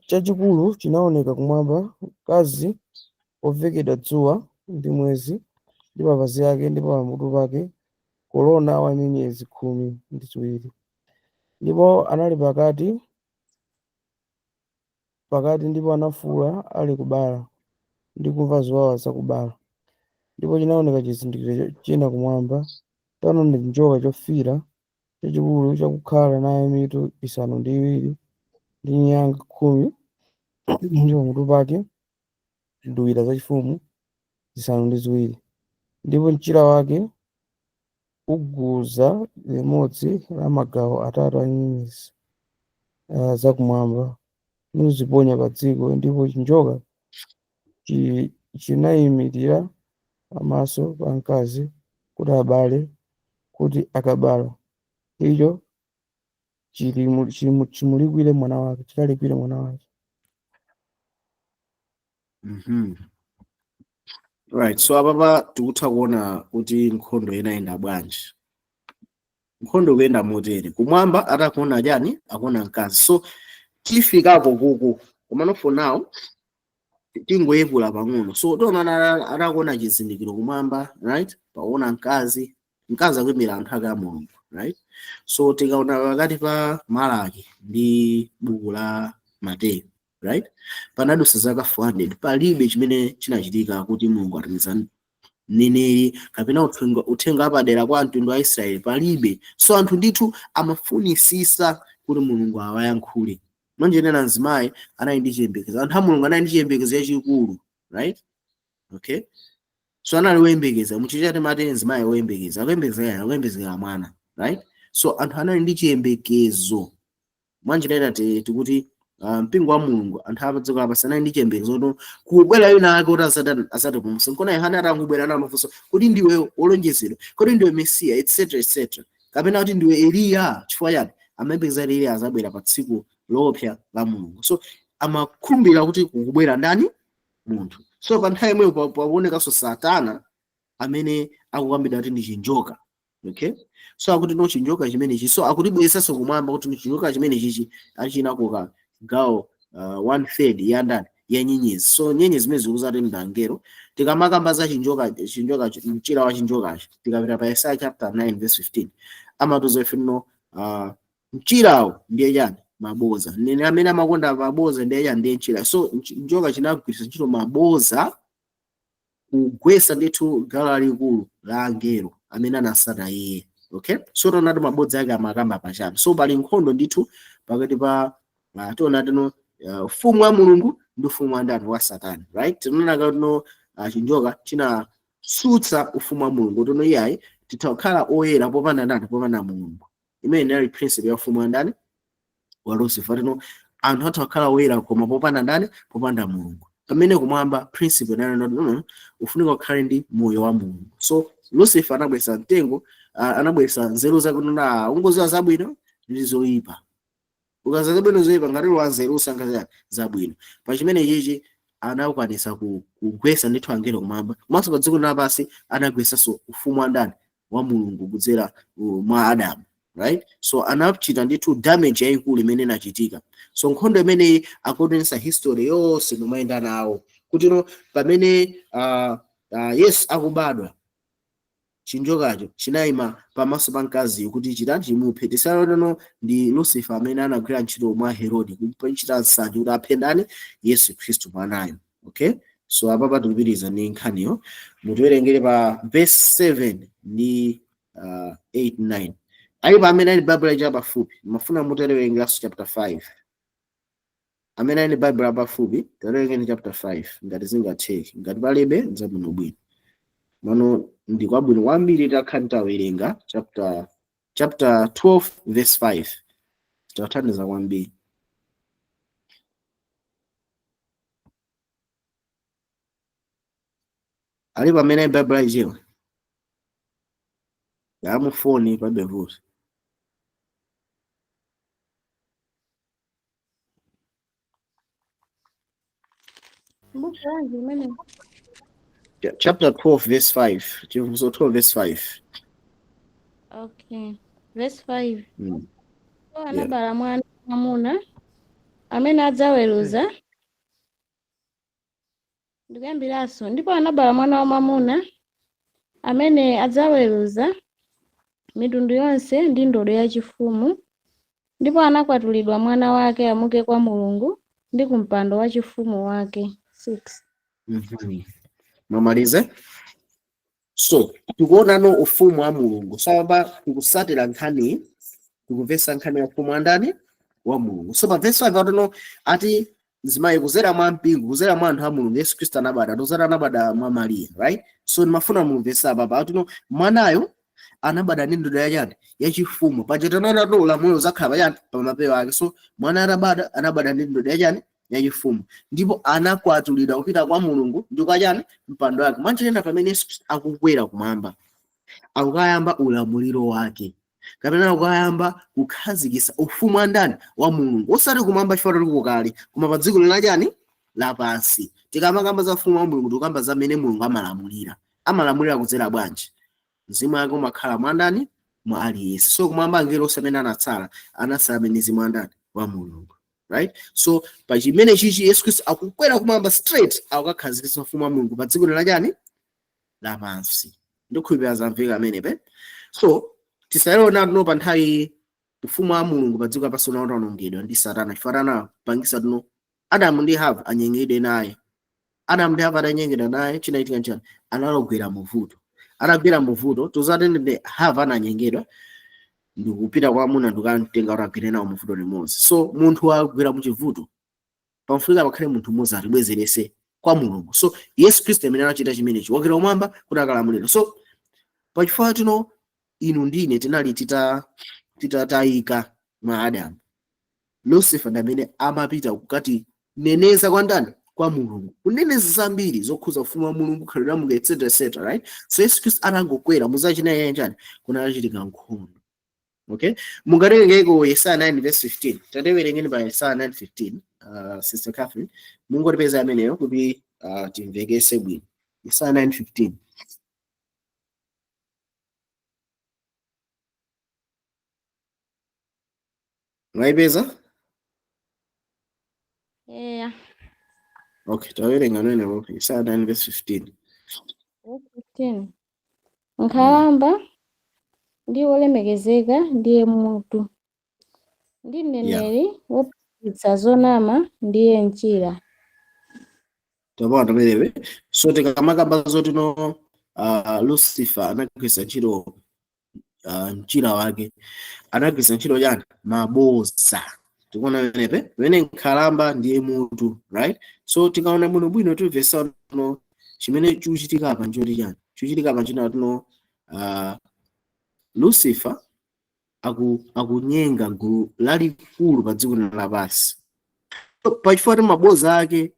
chachikulu chinaoneka kumwamba, mkazi wovekedwa dzuwa ndi mwezi ndi mapazi ake, ndipo pamutu pake korona wa nyenyezi 12. Ndipo anali pakati, ndipo anafuwula ali kubala ndi kumva zowawa zakubala. Ndipo chinaoneka chizindikiro china kumwamba, taonani chinjoka chofiira chachikulu chakukhala nayo mitu 7 ndi nyanga 10, ndi pamutu pake nduwira zachifumu 7. Ndipo mchira wake uguza limodzi la magawo atatu a nyenyezi zakumwamba, nuziponya pa dziko. Ndipo chinjoka chinayimirira pamaso pa mkazi kuti abale, kuti akabala icho chimulikwire mwana wake, chikalikwire mwana wake. Right, so apapa tikutha kuona kuti nkhondo inayenda bwanji. Nkhondo kuyenda motere: kumwamba atakuona chani? Akuona mkazi. So tifikako kuku, komano for now tingoyepula pang'ono. So tiona atakuona chizindikiro kumwamba, right? Paona mkazi, mkazi akuyimira anthu ake a Mulungu, right? So tikaona pakati pa Malaki ndi buku la Mateyu, right, panadusa zaka 400, palibe chimene chinachitika kuti Mulungu atumiza mneneri kapena uthenga wapadera kwa mtundu wa Israeli, palibe. So anthu ndithu amafunisisa kuti Mulungu awayankhule. Mwanjenena mzimayi anali ndi chiyembekezo, anthu a Mulungu anali ndi chiyembekezo chachikulu, right? Okay, so anali woyembekeza. Muchichati mati mzimayi woyembekeza, akuyembekezera yani? Akuyembekezera mwana, right? So anthu anali ndi chiyembekezo. Mwanjira tikuti mpingo wa Mulungu, anthu apa dziko lapansi anali ndi chiyembekezo kuti kubwera yuna ake kuti azatipulumutsa. Nkona Yohane atangobwera anamafunsa kuti ndiwe wolonjezedwa, kuti ndiwe Mesiya, etc etc, kapena kuti ndiwe Eliya? Chifukwa chani? Amayembekeza kuti Eliya azabwera pa tsiku loopsa la Mulungu. So amakhumbira kuti kukubwera ndani? Munthu. So pa nthawi imweyo pakuonekanso Satana amene akukambidwa kuti ndi chinjoka. Okay, so akuti no chinjoka chimenechi, so akutibweretsanso kumwamba kuti no chinjoka chimene chichi achinakoka gawo one third ya ndani? Ya nyenyezi. So nyenyezi zimene zikuzati ndi angelo. Tikamakamba za chinjoka, chinjoka, mchira wa chinjokachi, tikapita pa Yesaya chapter 9 verse 15, amatiuza ife no mchirawo ndiye chani? Maboza. Nene amene amakonda maboza ndiye chani? Ndiye mchira. So njoka chinagwiritsa ntchito maboza kugwetsa ndithu gawo lalikulu la angelo amene anasata iye. Okay, so taonati mabodza ake amakamba pachani. So pali nkhondo ndithu pakati pa Tiona tino ufumu wa Mulungu ndi ufumu wa ndani? Wa Satani, right? Tinaona tino chinjoka chinatsutsa ufumu wa Mulungu, tino iyayi, titha kukhala oyera popanda ndani? Popanda Mulungu. Imene inali principle ya ufumu wa ndani? Wa Lucifer. Tino anthu atha kukhala oyera koma popanda ndani? Popanda Mulungu. Pamene kumwamba principle inali no, no, ufunika kukhale ndi moyo wa Mulungu. So Lucifer anabweretsa mtengo, anabweretsa nzeru zake na ungoziwa zabwino ndi zoyipa. Ukaza zabwino, zoyipa, ngati uli wanzeru usankha zabwino. Pa chimene chichi anakwanisa kugwetsa ndithu angelo kumwamba, komanso pa dziko lapansi anagwetsanso ufumu wa ndani? Wa Mulungu, kudzera mwa Adamu, right? So anachita ndithu damage yayikulu imene inachitika. So nkhondo imeneyi akuonetsa history yonse nomayenda nawo kuti no pamene Yesu akubadwa, chinjokacho chinayima pamaso pa mkaziyo kuti chitani? Chimuphe. Tisalono ndi Lucifer amene anagwira ntchito mwa Herode kuchita nsanje kuti aphe ndani? Yesu Khristu mwanayo. Okay, so apapa tikupitiriza ndi nkhaniyo. Mutiwerengere pa verse 7 ndi 8 9. Alipo amene ali Bible cha pafupi? Mafuna mutiwerengeranso chapter 5. Amene ali Bible pafupi, tawerengeni chapter 5 ngati zingatheke. Ngati palibe, nzabwino bwino. Mano ndi kwabwino kwambiri takhala tawerenga chapter 12 verse 5, tathandiza kwambiri. Alipo amene ali Bible ayichewa yamufoni? Pabe vuto. Buku lanji limene? Chapter 12 verse 5, Chivumbulutso 12 verse 5. Okay, verse 5. So anabala mwana mwamuna amene adzaweruza. Ndikuyambiranso. Ndipo anabala mwana wa mwamuna amene adzaweruza mitundu yonse ndi ndodo yachifumu, ndipo anakwatulidwa mwana wake amuke kwa Mulungu ndi ku mpando wachifumu wake. 6. Mamalize. So tikuonano ufumu wa Mulungu. So apa tikusatira nkhani, tikumvetsa nkhani ya ufumu wa ndani? Wa Mulungu. So pa verse 5 atono ati mzimayi kuzera mwa mpingo, kuzera mwa anthu a Mulungu, Yesu Khristu anabada, tozera anabada mwa Mariya, right? So ndimafuna mumvetse apa atino mwanayo anabada ndi ndodo yachani? Yachifumu. Paja tanaona to ulamuliro uzakhala pachani? Pa mapewa ake. So mwana atabada, anabada ndi ndodo yachani? Yachifumu. Ndipo anakwatulidwa kupita kwa Mulungu ndi kwa chani? Mpando wake. Mwanjirena pamene Yesu Khristu akukwera kumwamba, akukayamba ulamuliro wake kapena akukayamba kukhazikitsa ufumu wa ndani? Wa Mulungu. Osati kumwamba chifukwa tili kale, koma pa dziko lachani? Lapansi. Tikamakamba za ufumu wa Mulungu, tikukamba za mmene Mulungu amalamulira. Amalamulira kudzera bwanji? Mzimu wake umakhala mwa ndani? Mwa aliyense. So kumwamba angelo onse amene anatsala, anatsala amene mzimu wa ndani? Wa Mulungu, right? So pa chimene chichi Yesu Khristu akukwera kumwamba straight, akukakhazikitsa ufumu wa Mulungu pa dziko lachani? Lapansi. Ndikhulupirira zamveka amenepe. So tisayona tuno pa nthawi ufumu wa Mulungu pa dziko lapansi unawonongedwa ndi Satana, chifukwa anapangisa tuno Adamu ndi Hava anyengedwe naye. Adamu ndi Hava atanyengedwa naye, chinachitika nchani? Analogwera muvuto. Atagwera muvuto, tuzati ndi Hava ananyengedwa ndikupita kwa amuna ndikamtenga kuti agwere nawo muvuto limodzi. So munthu agwera muchivuto, pamfunika pakhale munthu mmodzi atibwezerese kwa Mulungu. So Yesu Khristu amene anachita chimenechi, wakwera kumwamba kuti akalamulire. So pachifukwa tino inu ndine tinali titatayika mwa Adamu, Lucifer ndi amene amapita kukati neneza kwa ndani? Kwa Mulungu, kuneneza zambiri zokhuza ufumu wa Mulungu, khalidwe la Mulungu, etc etc, right? So Yesu Khristu atangokwera muzachina yanjani, kunachitika nkhondo. Okay, mungawerengeko Yesaya 9 verse 15. Tatiwerengeni pa Yesaya 9:15, Sister Catherine, mungotipeza ameneyo kuti timvekese bwino. Yesaya 9:15. Mwayipeza? Eya. Okay, tawerenga nenepo Yesaya 9 verse 15. Verse 15. Nkhalamba ndi wolemekezeka ndiye mutu, ndi mneneri wophunzitsa zonama ndiye mchira. Tapona pamenepe. So tikamakamba zotino Lucifer anagwiritsa ntchito mchira wake, anagwiritsa ntchito chani? Maboza. Tikuona penepe pamene nkhalamba ndiye mutu, right? So tikaona bwinobwino timvesa no chimene chikuchitika apa nchoti chani? Chikuchitika apa nchina tuno Lucifer akunyenga gulu lalikulu pa dziko lapansi. Pachifukwa ti maboza ake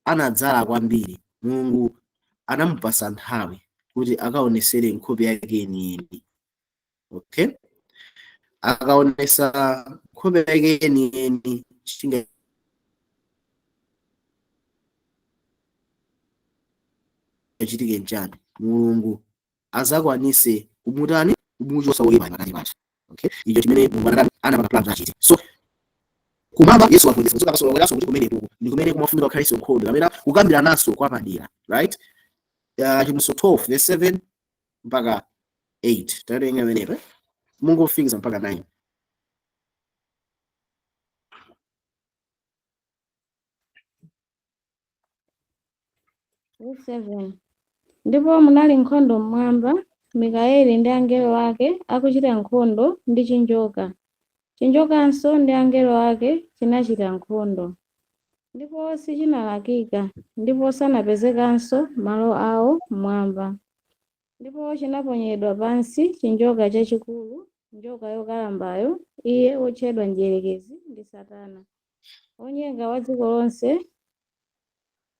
anadzala kwambiri, Mulungu anamupasa nthawi kuti akaonesere nkhope yake yeniyeni. Okay, akaonesa nkhope yake yeniyeni, chingachitike nchani? Mulungu azakwanise kumutani? Kumuchosa woyipa pakati pathu. Okay, icho chimene Mulungu anatani? Anapanga plan achite. So kumwamba Yesu wagonjetsa, kuchoka paso wabweranso kuti kumeneko ndi kumene kumafunika kukhalenso nkhondo kapena kukambirana kwa padera, right? Chivumbulutso 12 verse 7 mpaka 8, tawerenga pamenepo, mungofikisa mpaka 9. Verse 7. Ndipo munali nkhondo mmwamba, Mikaeli ndi angelo ake akuchita nkhondo ndi chinjoka. Chinjokanso ndi angelo ake chinachita nkhondo. Ndipo sichinalakika, ndipo sanapezekanso malo awo mmwamba. Ndipo chinaponyedwa pansi chinjoka chachikulu, njoka yokalambayo, iye wotchedwa Mdierekezi ndi Satana, wonyenga wa dziko lonse,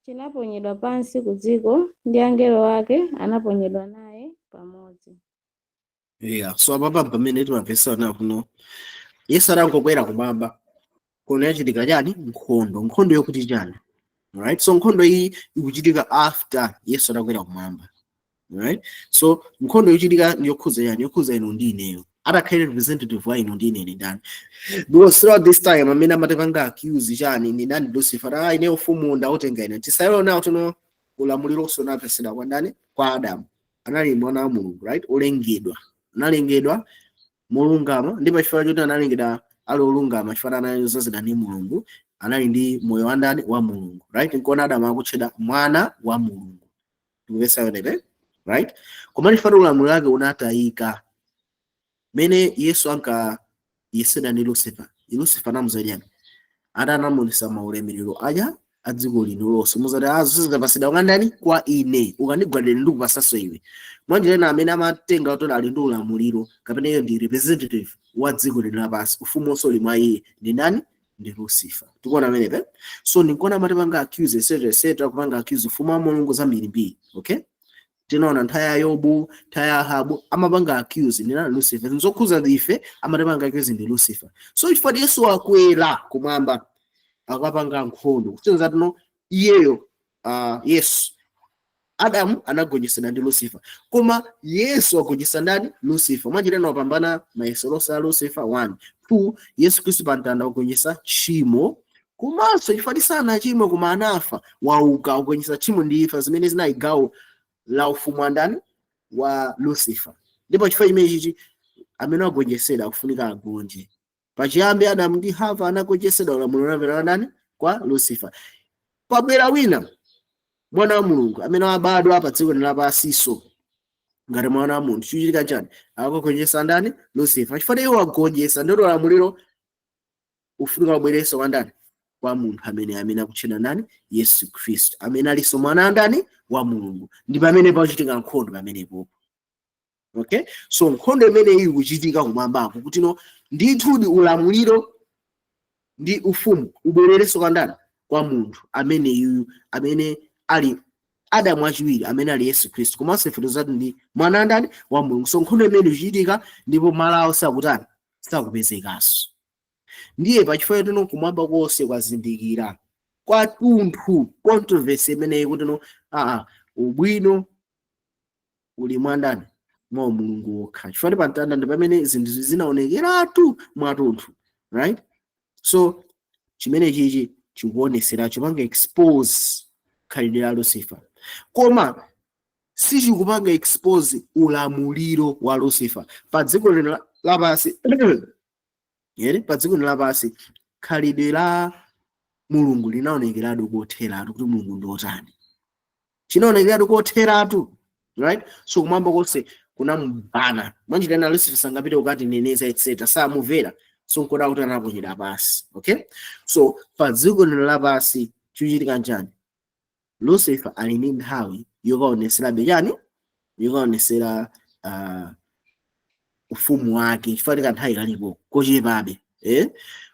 chinaponyedwa pansi ku dziko, ndi angelo ake anaponyedwa naye pamodzi. Yeah, so apapa pamene timamvesa nawo kuno Yesu atangokwera kumwamba kuno yachitika chani? Nkhondo. Nkhondo yokuti chani? Right, so nkhondo iyi ikuchitika after Yesu atakwera kumwamba, right? So nkhondo yochitika ndiyokhuza chani? Yokhuza inu ndi ineyo. Atakhale representative wa inu ndi ine ndi ndani? Because throughout this time amene amatipanga accuse chani ndi ndani? Lucifer. Ah, ine ufumu ndautenga ine. Tisayiwale nawo tuno ulamuliro unapesedwa kwa ndani? Kwa Adamu. Anali mwana wa Mulungu, right? Olengedwa, analengedwa molungama, ndipo chifukwa choti analengedwa ali olungama, chifukwa anali odzazidwa ndi Mulungu, anali ndi moyo wa ndani? Wa Mulungu, right? Nkuona Adamu akutchedwa mwana wa Mulungu. Tikupesa pamenepe, right? Koma chifukwa ulamuliro wake unatayika mene Yesu ankayesedwa ndi Lucifer, Lucifer anamuza chani? Anamuonesa maulemerero aja a dziko lino lonse, muzati azo zizapasidwa kwa ndani? Kwa ine. Ukandigwadira ndikupasanso iwe. Mwanjira ina amene amatenga kuti ali ndi ulamuliro kapena iyo ndi representative wa dziko lino lapansi, ufumu wonse uli mwa iye, ndi ndani? Ndi Lucifer. Tikuona pamenepe. So ndikuona amatipanga accuse, etc etc, kupanga accuse ufumu wa Mulungu zambirimbiri. Okay, tinaona nthawi ya Yobu, nthawi ya Ahabu, amapanga accuse ndi ndani? Lucifer. Nzokhuza ife amatipanga accuse ndi Lucifer. So chifukwa Yesu wakwera kumwamba akapanga nkhondo, kusenza tino iyeyo Yesu, Adamu anagonjetsedwa ndi Lucifer, koma Yesu wagonjetsa ndani? Lucifer. Mwanjira ina wapambana mayesero a Lucifer. 1 2, Yesu Khristu pa mtanda wagonjetsa tchimo, komanso chifukwa sanachimwe koma anafa, wauka, wagonjetsa tchimo ndi imfa zimene zinali gawo la ufumu wa ndani? Wa Lucifer. Ndipo chifukwa chimene chichi amene wagonjetsedwa akufunika agonje. Pachiyambi Adamu ndi Hava anagonjetsedwa, ulamuliro unapita ndani? Kwa Lucifer. Pabwera wina, mwana wa Mulungu amene wabadwa pa dziko lapansiso ngati mwana wa munthu. Chikuchitika chani? Akagonjetsa ndani? Lucifer. Chifukwa iwo wagonjetsa, ndilo ulamuliro ufunika ubwerenso kwa ndani? Kwa munthu amene akutchedwa ndani? Yesu Khristu, amene alinso mwana wa ndani? Wa Mulungu. Ndi pamene pakuchitika nkhondo pamenepo. Okay, so nkhondo imene iyi ikuchitika kumwambako kuti no ndithudi ulamuliro ndi ufumu ubwererenso kwa ndani? Kwa munthu amene yuyu amene ali Adamu wachiwiri, amene ali Yesu Khristu, komanso ife tizati ndi mwana wa ndani? Wa Mulungu. So nkhondo imene ikuchitika ndipo malo awo sakutani? Sakupezekanso. Ndiye pachifukwa tino kumwamba konse kwazindikira kwatunthu controversy imeneyi kuti no ubwino uli mwa ndani? Mwa Mulungu wokha. Chifukwa pa mtanda ndi pamene zinthu zinaonekeratu mwatunthu, right? So chimene chichi chikuonesera, chipanga expose khalidwe la Lucifer, koma sichikupanga expose ulamuliro wa Lucifer pa dziko lino lapansi. Yere pa dziko lino lapansi khalidwe la Mulungu linaonekeratu kotheratu kuti Mulungu ndi otani, chinaonekeratu kotheratu, right? So kumwamba konse kunamubana. Mwanjira ina Lucifer sangapite kukati neneza etc, samumvera. So nkoda kuti anaponyedwa pasi. Okay, so pa dziko lino lapansi chikuchitika nchani? Lucifer ali ndi nthawi yokaoneserabe chani? Yokaonesera ufumu wake, chifukwa kanthawi kalipo kochepabe, eh?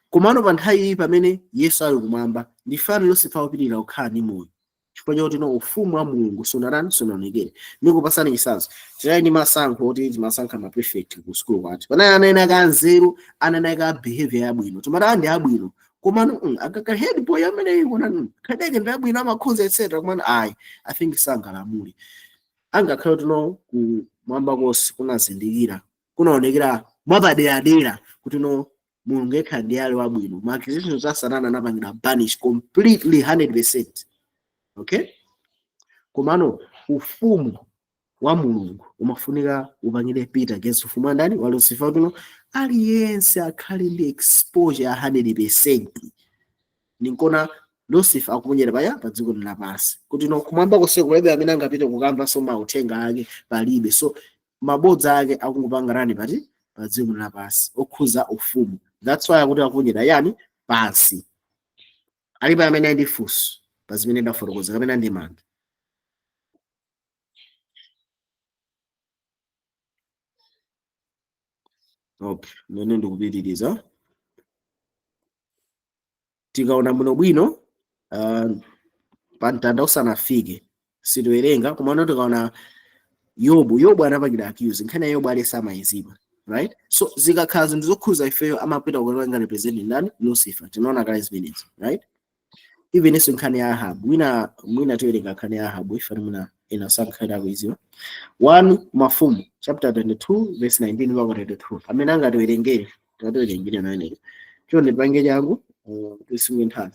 Komano pa nthawi iyi pamene Yesu ali kumwamba, ndi fani Lucifer akupitirira kukhala ndi moyo, chifukwa chakuti no ufumu wa Mulungu sunatani? Sunaonekere. Ndikupasani chitsanzo. Tinali ndi masankho oti timasankha ma prefect ku school kwathu. Panali anene aka nzeru, anene aka behavior yabwino, timati ndi abwino, komano akaka head boy amene ikona khadeke ndi abwino, amakhonza, etc, komano ayi, I think sangalamule. Angakhale tino kumwamba konse kunazindikira, kunaonekera mwapaderadera kuti no Mulungu yekha ndi ali wabwino, ma accusations a Satana anapangira banish completely, 100%. Okay, komano ufumu wa Mulungu umafunika upangire pita against ufumu wa ndani? Wa Lucifer. Kuno aliyense akhale ndi exposure ya 100%. Ninkona Lucifer akuponyera paya pa dziko lapansi, kuti no kumwamba konse kulibe amene angapite kukamvanso mauthenga ake, palibe. So mabodza ake akungopanga rani pati? Pa dziko lapansi, okhuza ufumu. That's why akuti akuponyera yani? Pansi. Alipo amene ali ndi funso pa zimene ndafotokoza kapena ndi mantha? Okay, nene ndikupitiriza. Tikaona muno bwino, pa mtanda usanafike sitiwerenga, komano tikaona Yobu, Yobu anapangidwa accuse. Nkhani ya Yobu alese amayiziwa, right? So zikakhala zinthu zokhuza ifeyo, amapita kukapanga represent ndani? Lucifer. Tinaona kale zimenezo, right? Even iso nkhani ya Ahabu, mwina mwina tiwerenga nkhani ya Ahabu ife, mwina ina sankhani akuiziwa. 1 Mafumu chapter 22 verse 19 mpaka 22. Amene angatiwerengere, tikatiwerengere nayeneko. Chonde pange changu, tisunge nthawi.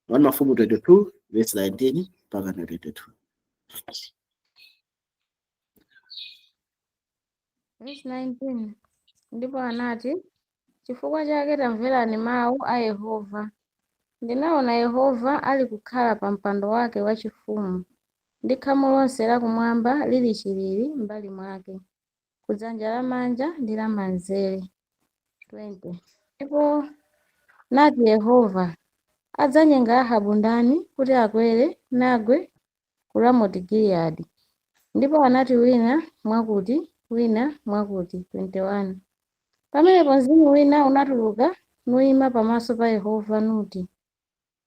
1 Mafumu 22 verse 19 mpaka 22. Verse 19. Ndipo anati, chifukwa chake tamverani mawu a Yehova. Ndinaona Yehova ali kukhala pa mpando wake wachifumu, ndi khamu lonse lakumwamba lili chilili m'mbali mwake, kudzanja lamanja ndi lamanzere. 20 Ndipo nati Yehova, adzanyenga Ahabu ndani kuti akwere nagwe ku Ramoti Giliyadi? Ndipo anati wina mwakuti, wina mwakuti. 21 Pamenepo mzimu wina unatuluka nuyima pamaso pa Yehova nuti,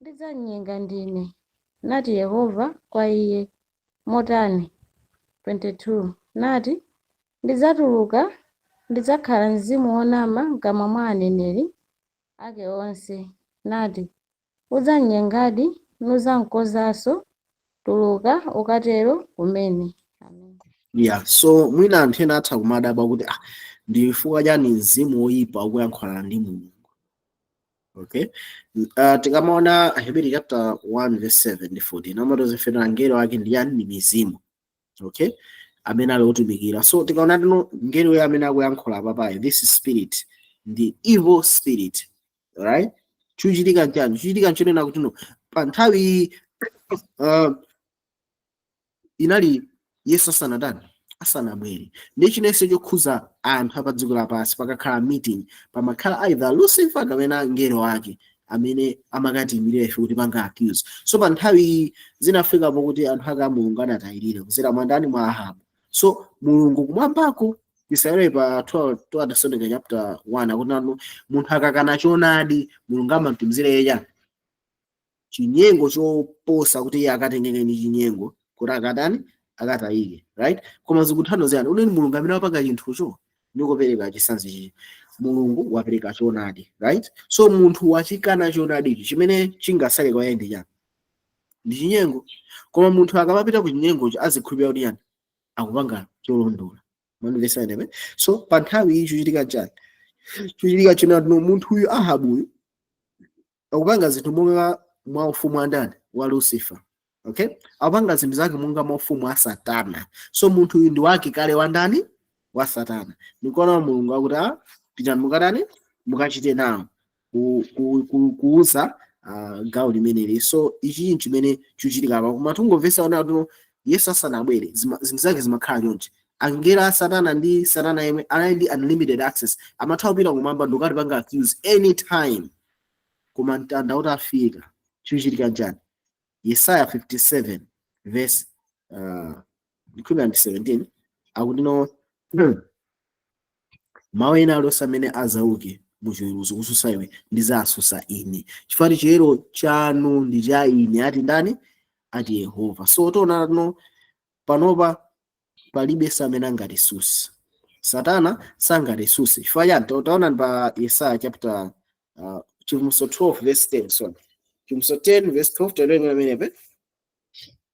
ndidzamnyenga ndine. Nati Yehova kwa iye, motani? 22 Nati, ndidzatuluka, ndidzakhala mzimu wonama m'kamwa mwa aneneri ake onse. Nati, udzamnyengadi, nudzamkonzanso, tuluka ukatero kumene. Amen. Yeah, so mwina anthu ena atha kumadabwa kuti ah, ndi chifukwa chani mzimu woyipa ukuyankhulana ndi Mulungu? Okay, tikamaona Aheberi chapter 1 verse 7 ndi 14, amati angelo ake ndi yani? Ndi mizimu, okay, amene ali otumikira. So tikaona tino ngelo uyo amene akuyankhula apapayo, this spirit ndi evil spirit, right? Chuchitika nchani? Chuchitika nchonena kuti no pa nthawi iyi inali Yesu asanatani? Asanabwere. Ndi chinense chokhuza anthu apa dziko lapansi, pakakhala meeting pamakhala either Lucifer kapena ngelo ake amene amakatiyimirira ife kuti panga accuse. So pa nthawi iyi zinafikapo kuti anthu ake a Mulungu anatayirira kuzera mwa ndani? Mwa Ahabu. So Mulungu kumwambako, Israeli pa 12 Tesalonika chapter 1 akuti nanu munthu akakana choonadi, Mulungu amamtumizira iye chani? Chinyengo choposa, kuti iye akatengeke ndi chinyengo kuti akatani? Akatayike, right? Koma zikuthandizani uneni Mulungu amene wapanga chinthucho. Ndikupereka chitsanzo chichi: Mulungu wapereka choonadi, right? So munthu wachikana choonadicho, chimene chingasale kwa iye ndi chani? Ndi chinyengo. Koma munthu akamapita ku chinyengocho, azikhulupirira kuti yani? Akupanga cholondola. Mandimvesa ine? So pa nthawi iyi chochitika chani? Chochitika chinati munthu uyu Ahabuyu akupanga zinthu monga mwa ufumu wa ndani? Wa Lucifer. Okay, akupanga zinthu zake monga mwa ufumu wa Satana. So munthu uyu ndi wake kale wa ndani? Wa Satana. Nikuona Mulungu akuti, ah, pitani mukatani? Mukachite nawo kuuza gawo limeneli. So ichi chimene chikuchitika apa, koma tungomvesa ona kuti Yesu asanabwere zinthu zake zimakhala chonchi. Angelo a Satana ndi Satana yemwe anali ndi unlimited access, amatha kupita kumwamba ndikukatipanga accuse anytime. Koma mtanda utafika, chikuchitika njani? Yesaya 57 verse equivalent 17 akuti no, mawu ena alionse amene azauke muchiweruzo kususa iwe, ndizasusa ine, chifukwa chiyero chanu ndi cha ine, ati ndani? Ati Yehova. So tiona no, panopa palibenso amene angatisuse. Satana sangatisuse. Chifukwa chani? Taona pa Yesaya chapter Chivumbulutso 12 verse 10, sorry, Chivumbulutso 10 verse 12. Tawerenga pamenepe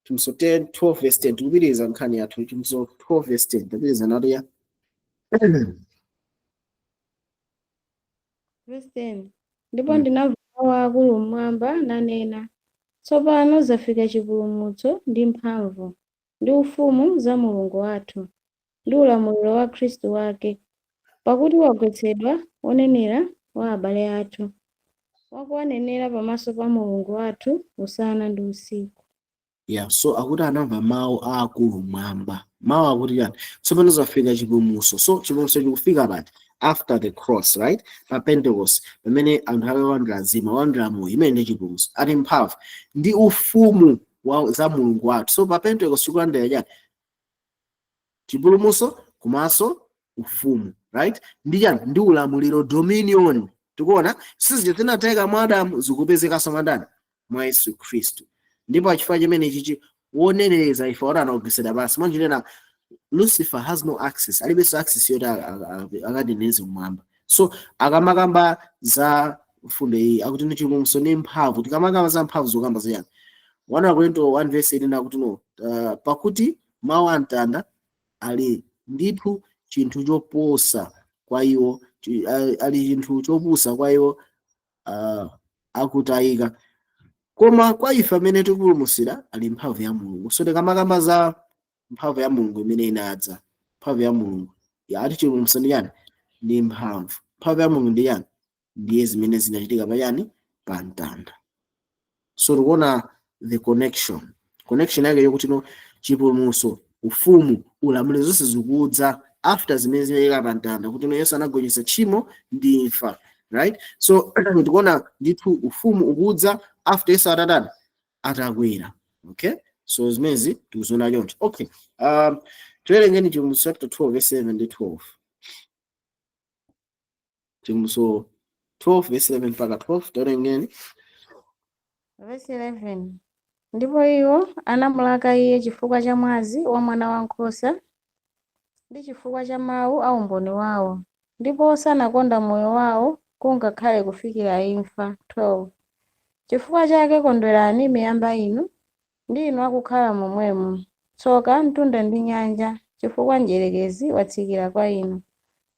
Chivumbulutso 10 12 verse 10. Tikupitiriza nkhani yathu. Chivumbulutso 12 verse 10, tapitiriza natiya. Verse 10. Ndipo ndinamva mawu akulu mmwamba nanena, tsopano zafika chipulumutso ndi mphamvu ndi ufumu za Mulungu wathu ndi ulamuliro wa Khristu wake, pakuti wagwetsedwa wonenera wa abale athu, wakuwanenera pamaso pa Mulungu wathu usana ndi usiku. Yeah, so akuti anamva mawu aakulu mwamba. Mawu akuti chani? Tsopano zafika chipulumutso. So chipulumutso chikufika pati? After the cross, right? Pa Pentecost, pamene anthu akalandira mzimu, alandira moyo, imene ndi chipulumutso. Ati mphamvu ndi ufumu wa za Mulungu wathu. So pa Pentecost chikulandira chani? Chipulumutso komanso ufumu, right? Ndi chani? Ndi ulamuliro, dominion. Tikuona sizija zinatayika mwa Adamu zikupezekanso mwa ndani? Mwa Yesu Khristu. Ndipo achifukwa chimene chichi wonenereza ife ora anagwetsedwa pansi. Mwanjinena Lucifer has no access, alibenso access yoti akatineneze kumwamba. So akamakamba za mfundo iyi akuti ndi chipulumutso ndi mphamvu. Tikamakamba za mphamvu, zokamba ziyani? 1 Korinto 1 verse 18 akuti no, pakuti mawu a mtanda ali ndithu chinthu choposa kwa iwo, ali chinthu chopusa kwa iwo akutayika, koma kwa ife amene tikupulumutsidwa ali mphamvu ya Mulungu. So tikamakamba za mphamvu ya Mulungu imene inadza, mphamvu ya Mulungu ya ati chipulumutso ndi chani? Ndi mphamvu. Mphamvu ya Mulungu ndi chani? Ndiye zimene zinachitika pa chani? Pa mtanda. So tikuona the connection yake yokuti no, chipulumutso, ufumu, ulamuliro, zonse zikudza after zimene zinachitika pa mtanda, kuti no, Yesu anagonjetsa tchimo ndi imfa, right? So tikuona ndithu ufumu ukudza after Yesu atatani? Atakwera. Okay, so zimenezi tikuziona choncho. Okay, tiwerengeni Chivumbulutso chapter 12 verse 7 ndi 12. Chivumbulutso 12 verse 7 mpaka 12, tiwerengeni. Verse 11. Ndipo iwo anamulaka iye chifukwa cha mwazi wa mwana wankhosa ndi chifukwa cha mawu a umboni wawo, ndipo sanakonda moyo wawo kungakhale kufikira imfa. 12. Chifukwa chake kondwerani miyamba inu, ndi inu akukhala momwemo. Tsoka mtunda ndi nyanja, chifukwa mdierekezi watsikira kwa inu,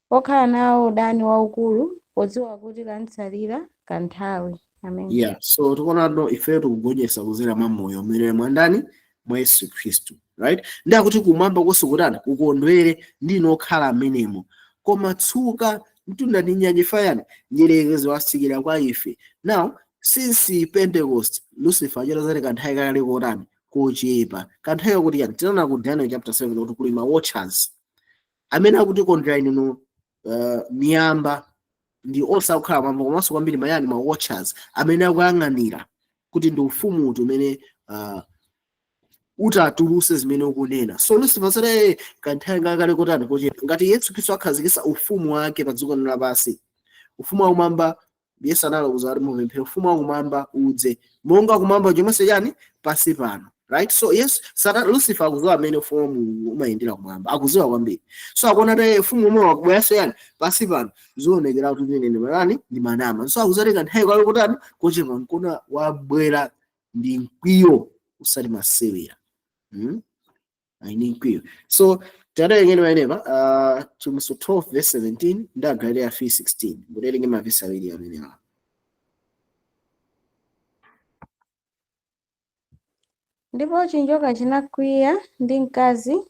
pokhala nawo udani waukulu, podziwa kuti kamtsalira kanthawi. Amen. Yeah, so tikuona no, ifeyo tikugonjetsa kudzera mwa moyo umene mwa ndani? Mwa Yesu Khristu, right? Ndi akuti kumwamba konse kutani? Kukondwere ndi inu okhala amenemo. Koma tsoka mtunda ndi nyanja, fayani mdierekezi watsikira kwa ife. Now, since Pentecost, Lucifer achita kanthawi kale kotani? Kochepa. Kanthawi kakuti yani? Tinaona ku Daniel chapter 7 kuti kuli ma watchers amene akuti kondwera inu miyamba ndi osakhala mwamba, komanso kwambiri mayani? Ma watchers amene akuyang'anira kuti ndi ufumu uti umene utatuluse zimene ukunena. So Lucifer sate kanthawi kakale kotani? Kochepa. Ngati Yesu Khristu akhazikitsa ufumu wake pa dziko lino lapansi, ufumu wakumwamba, Yesu analokuza kuti mupemphere ufumu wakumwamba udze monga kumwamba chomwenso chani? Pansi pano, right? So yes, Satan, Lucifer akuziwa amene ufumu wa Mulungu umayendera kumwamba, akuziwa kwambiri. So akuona kuti ufumu umwe wakubweranso yani? Pansi pano. Zionekera kuti ine ndi manani? Ndi manama. So akuziwa kuti kanthawi kale kotani? Kochepa. Nkona wabwera ndi mkwiyo usati masewera, Ali ndi mkwiyo. So tawerengeni pamenepa Chivumbulutso 12 verse 17 ndi Agalatia 3:16. Muwerenge mavesi awiri amenewa. Ndipo chinjoka chinakwiya ndi mkazi,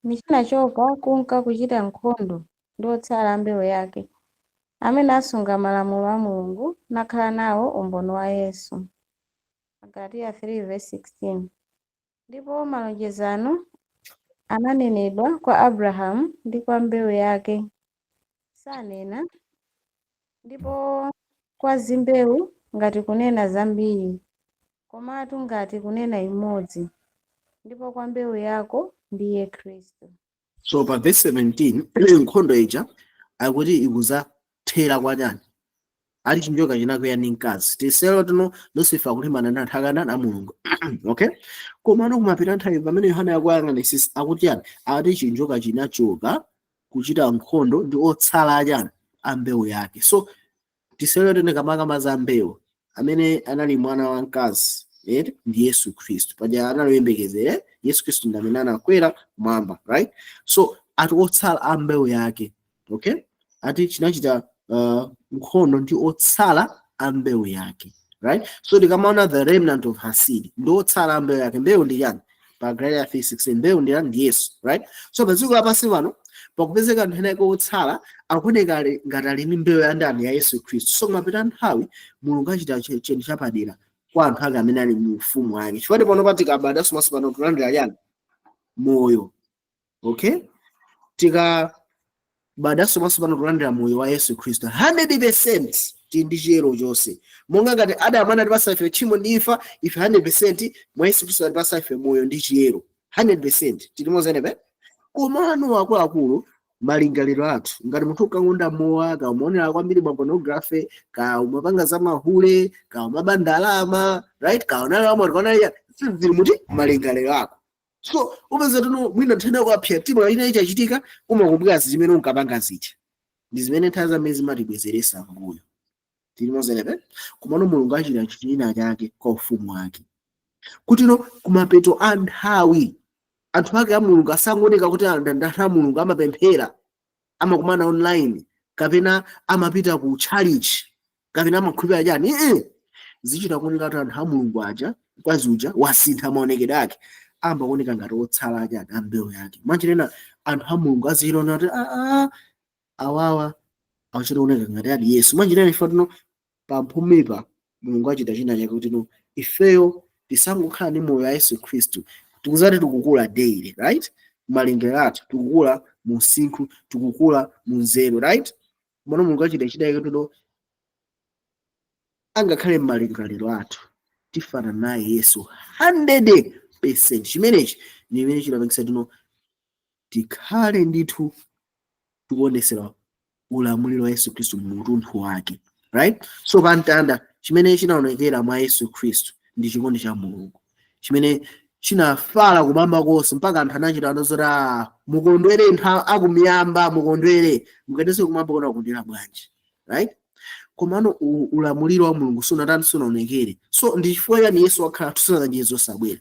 nichinachoka kunka kuchita nkhondo ndi otsala a mbewu yake, amene asunga malamulo a Mulungu, nakhala nawo umboni wa Yesu. Agalatia 3 verse 16. Ndipo malonjezano Ananenedwa kwa Abrahamu ndi kwa mbewu yake. Sanena ndipo kwa zimbewu ngati kunena zambiri, komatu ngati kunena imodzi, ndipo kwa mbewu yako, ndiye Khristu. So pa verse 17, nkhondo ija akuti ikuzathera kwa chani? Ali chinjoka chinakwiya ndi mkazi. Tiselo tino Lucifer akulimbana ndi anthu akana a Mulungu, okay? Komano kumapita nthawi, pamene Yohana akuyang'anisisa, akuti chani? Akuti chinjoka chinachoka kuchita nkhondo ndi otsala achani? A mbewu yake. So tiselo tine kamakama za mbewu amene anali mwana wa mkazi, eh, ndi Yesu Khristu. Paja analiyembekezere Yesu Khristu ndi amene anakwera kumwamba, right? So ati otsala a mbewu yake, okay? Ati chinachita nkhondo ndi otsala a mbewu yake, right? So tikamaona the remnant of her seed, ndi otsala a mbewu yake. Mbewu ndi chani? Pa Galatiya 3:16, mbewu ndi chani? Ndi Yesu, right? So pa dziko lapansi pano pakupezeka anthu ena ake otsala, akuoneka ngati ali ndi mbewu ya ndani? Ya Yesu Khristu. So kumapita nthawi, Mulungu achita chinthu chapadera kwa anthu ake amene ali mu ufumu wake, chifukwa pano patikabadaso maso pano kulandira chani? Moyo, okay? Tikabadaso maso pano kulandira moyo wa Yesu Khristu 100%, tili ndi chiyero chonse. Monga ngati Adamu anatipasa ife tchimo ndi imfa, ife 100% mwa Yesu Khristu anatipasa ife moyo ndi chiyero 100%. Tilimozenepe? Komano akuluakulu, malingaliro athu, ngati munthu ukakonda mowa, ka umaonera kwambiri ma pornography, ka umapanga za mahule, ka umaba ndalama, right, ka unalama, kaonalya, zili muti malingaliro ako. So upeza tuno mwina nthenda kwapya mtima ina ichachitika, umakumbukira zimene unkapanga zija, ndi zimene nthawi zambiri zimatibwezeresa mbuyo. Tilimozenepe? Komano Mulungu achita china chake kwa ufumu wake, kuti no kumapeto a nthawi anthu ake a Mulungu asangooneka kuti anthu a Mulungu amapemphera, amakumana online, kapena amapita ku church, kapena amakhulupirira chani. Zichita kuoneka kuti anthu a Mulungu aja, mkazi uja wasintha maonekedwe ake, amaoneka ngati otsala achani? A mbewu yake. Mwanjirena anthu a Mulungu azichitaona kuti aa, awawa akuchita kuoneka ngati adi Yesu. Mwanjirena ife tino pamphumipa Mulungu achita china chake kuti no ifeyo tisangokhala ndi moyo wa Yesu Khristu. Tikuzati tikukula daily, right? Malingaliro athu, tikukula mu msinkhu, tikukula mu nzeru, right? Mwana Mulungu achita china chake kuti no angakhale m'malingaliro athu tifana naye Yesu 100%. Chimenechi ndi chimene chimapangisa tino tikhale ndithu tikuonesera ulamuliro wa Yesu Khristu mu utunthu wake, right? So pamtanda, chimene chinaonekera mwa Yesu Khristu ndi chikondi cha Mulungu chimene chinafala kumwamba konse, mpaka anthu anachita anazoti, "Ah, mukondwere anthu akumiyamba, mukondwere." Mukatese kumwamba kona kukondwera bwanji, right? Komano ulamuliro wa Mulungu sunatani? Sunaonekere. So ndi chifukwa chani Yesu wakhala 2000 years osabwera?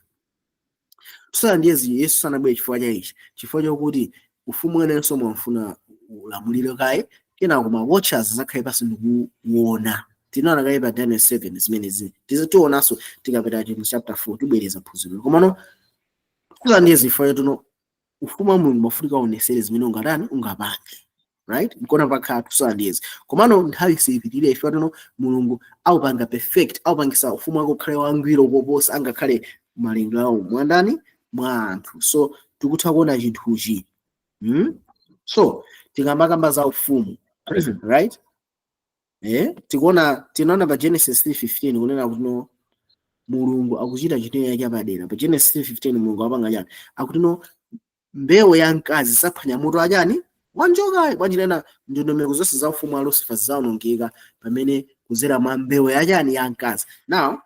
2000 years Yesu sanabwere chifukwa cha ichi, chifukwa chokuti ufumu wenenso mwamfuna ulamuliro kaye, kenako ma watchers zakhale pasi ndikuwona. Tinaona kaye pa Daniel 7 zimenezi, tizitionanso tikapita chimwe chapter 4, tibwereza phunziro. Komano 2000 years chifukwa chotuno ufumu wa Mulungu mafunika uonesere zimene ungatani? Ungapange, right? Nkona pakhala 2000 years. Komano nthawi siyipitirire, chifukwa tuno Mulungu awupanga perfect, awupangisa ufumu wake ukhale wangwiro koposa angakhale malingaliro awo mwandani? Mwa anthu. So tikutha kuona chinthuchi, So tikamakamba za ufumu, right, tikuona, tinaona pa Genesis 3:15 kunena kuti no Mulungu akuchita chinthu chapadera. Pa Genesis 3:15 Mulungu apanga chani? Akuti no mbewu ya mkazi saphwanya mutu achani? Wanjokayo. Bwanjinena ndondomeko zonse za ufumu wa Lucifer zawonongeka pamene kuzera mwa mbewu yachani? Ya mkazi. Now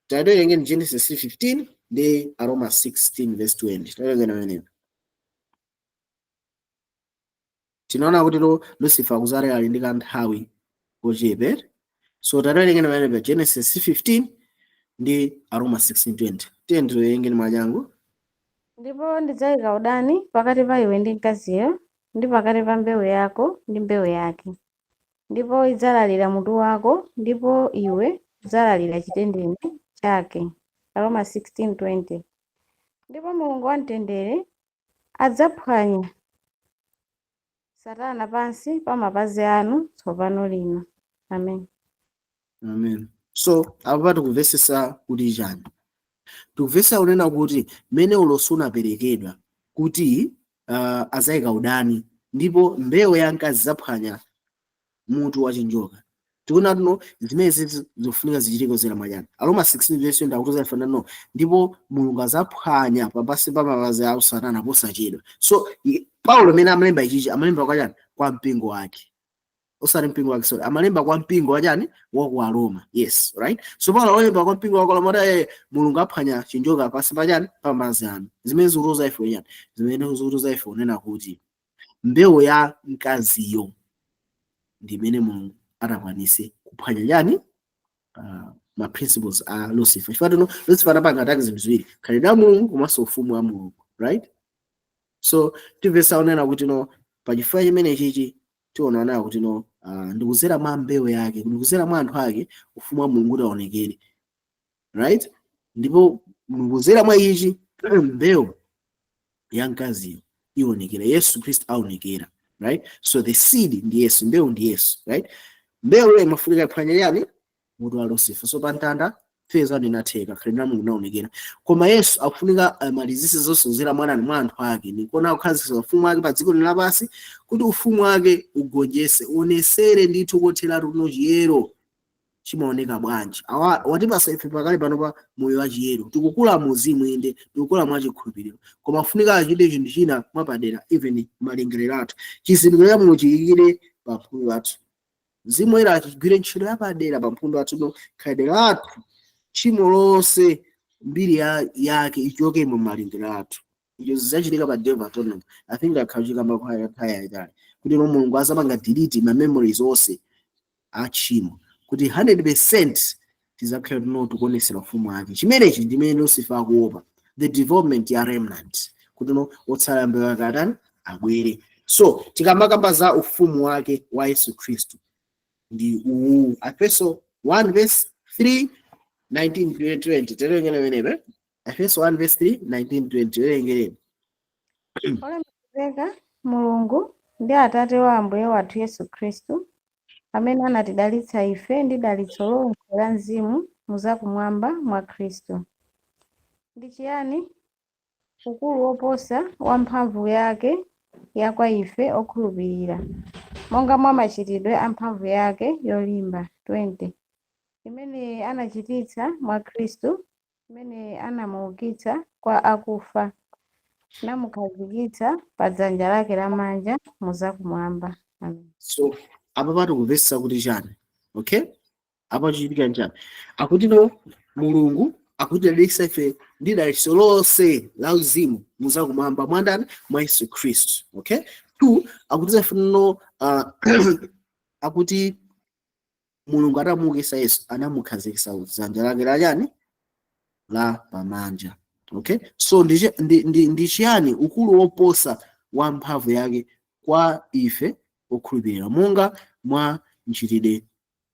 tawerengeni Genesis 3:15 ndi Aroma 16 verse 20. Tawerengeni pamenepo. Tinaona kuti lo Lucifer akuzati ali ndi kanthawi kochepa. So tawerengeni pamenepo Genesis 15 ndi Aroma 16:20. Tiye tiwerengeni mwachangu. Ndipo ndidzayika udani pakati pa iwe ndi mkaziyo, ndi pakati pa mbewu yako ndi mbewu yake. Ndipo idzalalira mutu wako, ndipo iwe udzalalira chitendene chake. Aroma 16:20. Ndipo Mulungu wamtendere adzaphwanya Satana pansi pa mapazi anu tsopano lino. Amen. Amen. So apa tikumvesesa kuti chani? Tikumvesa kunena kuti mmene ulosi unaperekedwa Kuti azayika udani ndipo mbewu ya mkazi zaphwanya mutu wa chinjoka. Tikuona tuno zimene zikufunika zichitike kudzera mwachani? Aroma 16 verse 20 akuti zafana no, ndipo Mulungu azaphwanya pamasi pa mapazi a Satana posachedwa. So Paulo amene amalemba ichichi amalemba kwa chani? Kwa mpingo wake, osati mpingo wake, sorry, amalemba kwa mpingo wachani? Wa ku Aroma. Yes, right. So Paulo amalemba kwa mpingo wa ku Aroma kuti Mulungu aphwanya chinjoka pasi pachani? Pamapazi anu. Zimene zikutoza ife chani? Zimene zikutoza ife unena kuti mbewu ya mkaziyo ndi imene Mulungu atakwanise kuphwanya chani? Ma principles a Lucifer, chifukwa tino Lucifer anapanga attack zinthu ziwiri, khalidwe la Mulungu komanso ufumu wa Mulungu, right? So timvesa onena kuti no, pachifukwa chimene chichi tiona nayo kuti no, ndikuzera mwa mbewu yake, ndikuzera mwa anthu ake, ufumu wa Mulungu utaonekere, right? Ndipo ndikuzera mwa ichi mbewu ya mkaziyo ionekera, Yesu Khristu aonekera, right? So the seed ndi Yesu, mbewu ndi Yesu, right? Mbewu imafunika iphwanya yani? Mutu wa Lucifer. So pamtanda phase inatheka, khalidwe la Mulungu linaonekera, koma Yesu akufunika amalizise zonse kuzera mwanani? Mwa anthu ake. Nikuona kukhazikitsa ufumu wake pa dziko lino lapansi kuti ufumu wake ugonjese, uonesere ndithu kotheratu kuno chiyero chimaoneka bwanji. Awa watipasa ife pakali pano pa moyo wa chiyero, tikukula muzimu, inde, tikukula mwa chikhulupiriro, koma afunika achite chinthu china mwapadera, even malingaliro athu, chizindikiro cha Mulungu chiyikire pa mphundu athu, Mzimu Woyera achigwire ntchito yapadera pa mphundu athu, no khalidwe lathu, tchimo lonse, mbiri yake ichoke mu malingaliro athu. Icho zizachitika pa Day of Atonement. I think akhachitika makhala nthawi yayitali kuti no, Mulungu azapanga delete ma memories onse a tchimo kuti 100% tizakhale tino tikuonesera ufumu wake. Chimenechi ndimene Lucifer akuopa, the development ya remnant, kuti no, otsala mbewu yake atani? Abwere. So tikamakamba za ufumu wake wa Yesu Khristu ndi uwu, Efeso 1 verse 3 19 20, terengere menepe, Efeso 1 verse 3 19 20, terengere. Olemekezeka Mulungu ndi Atate wa Ambuye wathu Yesu Khristu, amene anatidalitsa ife ndi dalitso lonse la mzimu muzakumwamba mwa Khristu. Ndi chiyani? Ukulu woposa wa mphamvu yake ya kwa ife okhulupirira, monga mwa machitidwe a mphamvu yake yolimba. 20 imene anachititsa mwa Khristu, imene anamuukitsa kwa akufa, namukhazikitsa pa dzanja lake lamanja muzakumwamba. Amen. So apa patikumvetsa kuti chani? Okay, apa chichitika nchani? Akuti no, Mulungu akutidalitsa ife ndi dalitso lonse la uzimu muzakumwamba mwandani? Mwa Yesu Khristu. Okay, two, akutiza ife no, akuti Mulungu atamuukitsa Yesu anamukhazikitsa dzanja lake lachani? La pamanja. Okay, so ndi chiyani? Ukulu woposa wa mphamvu yake kwa ife okhulupirira, monga mwa mchitidwe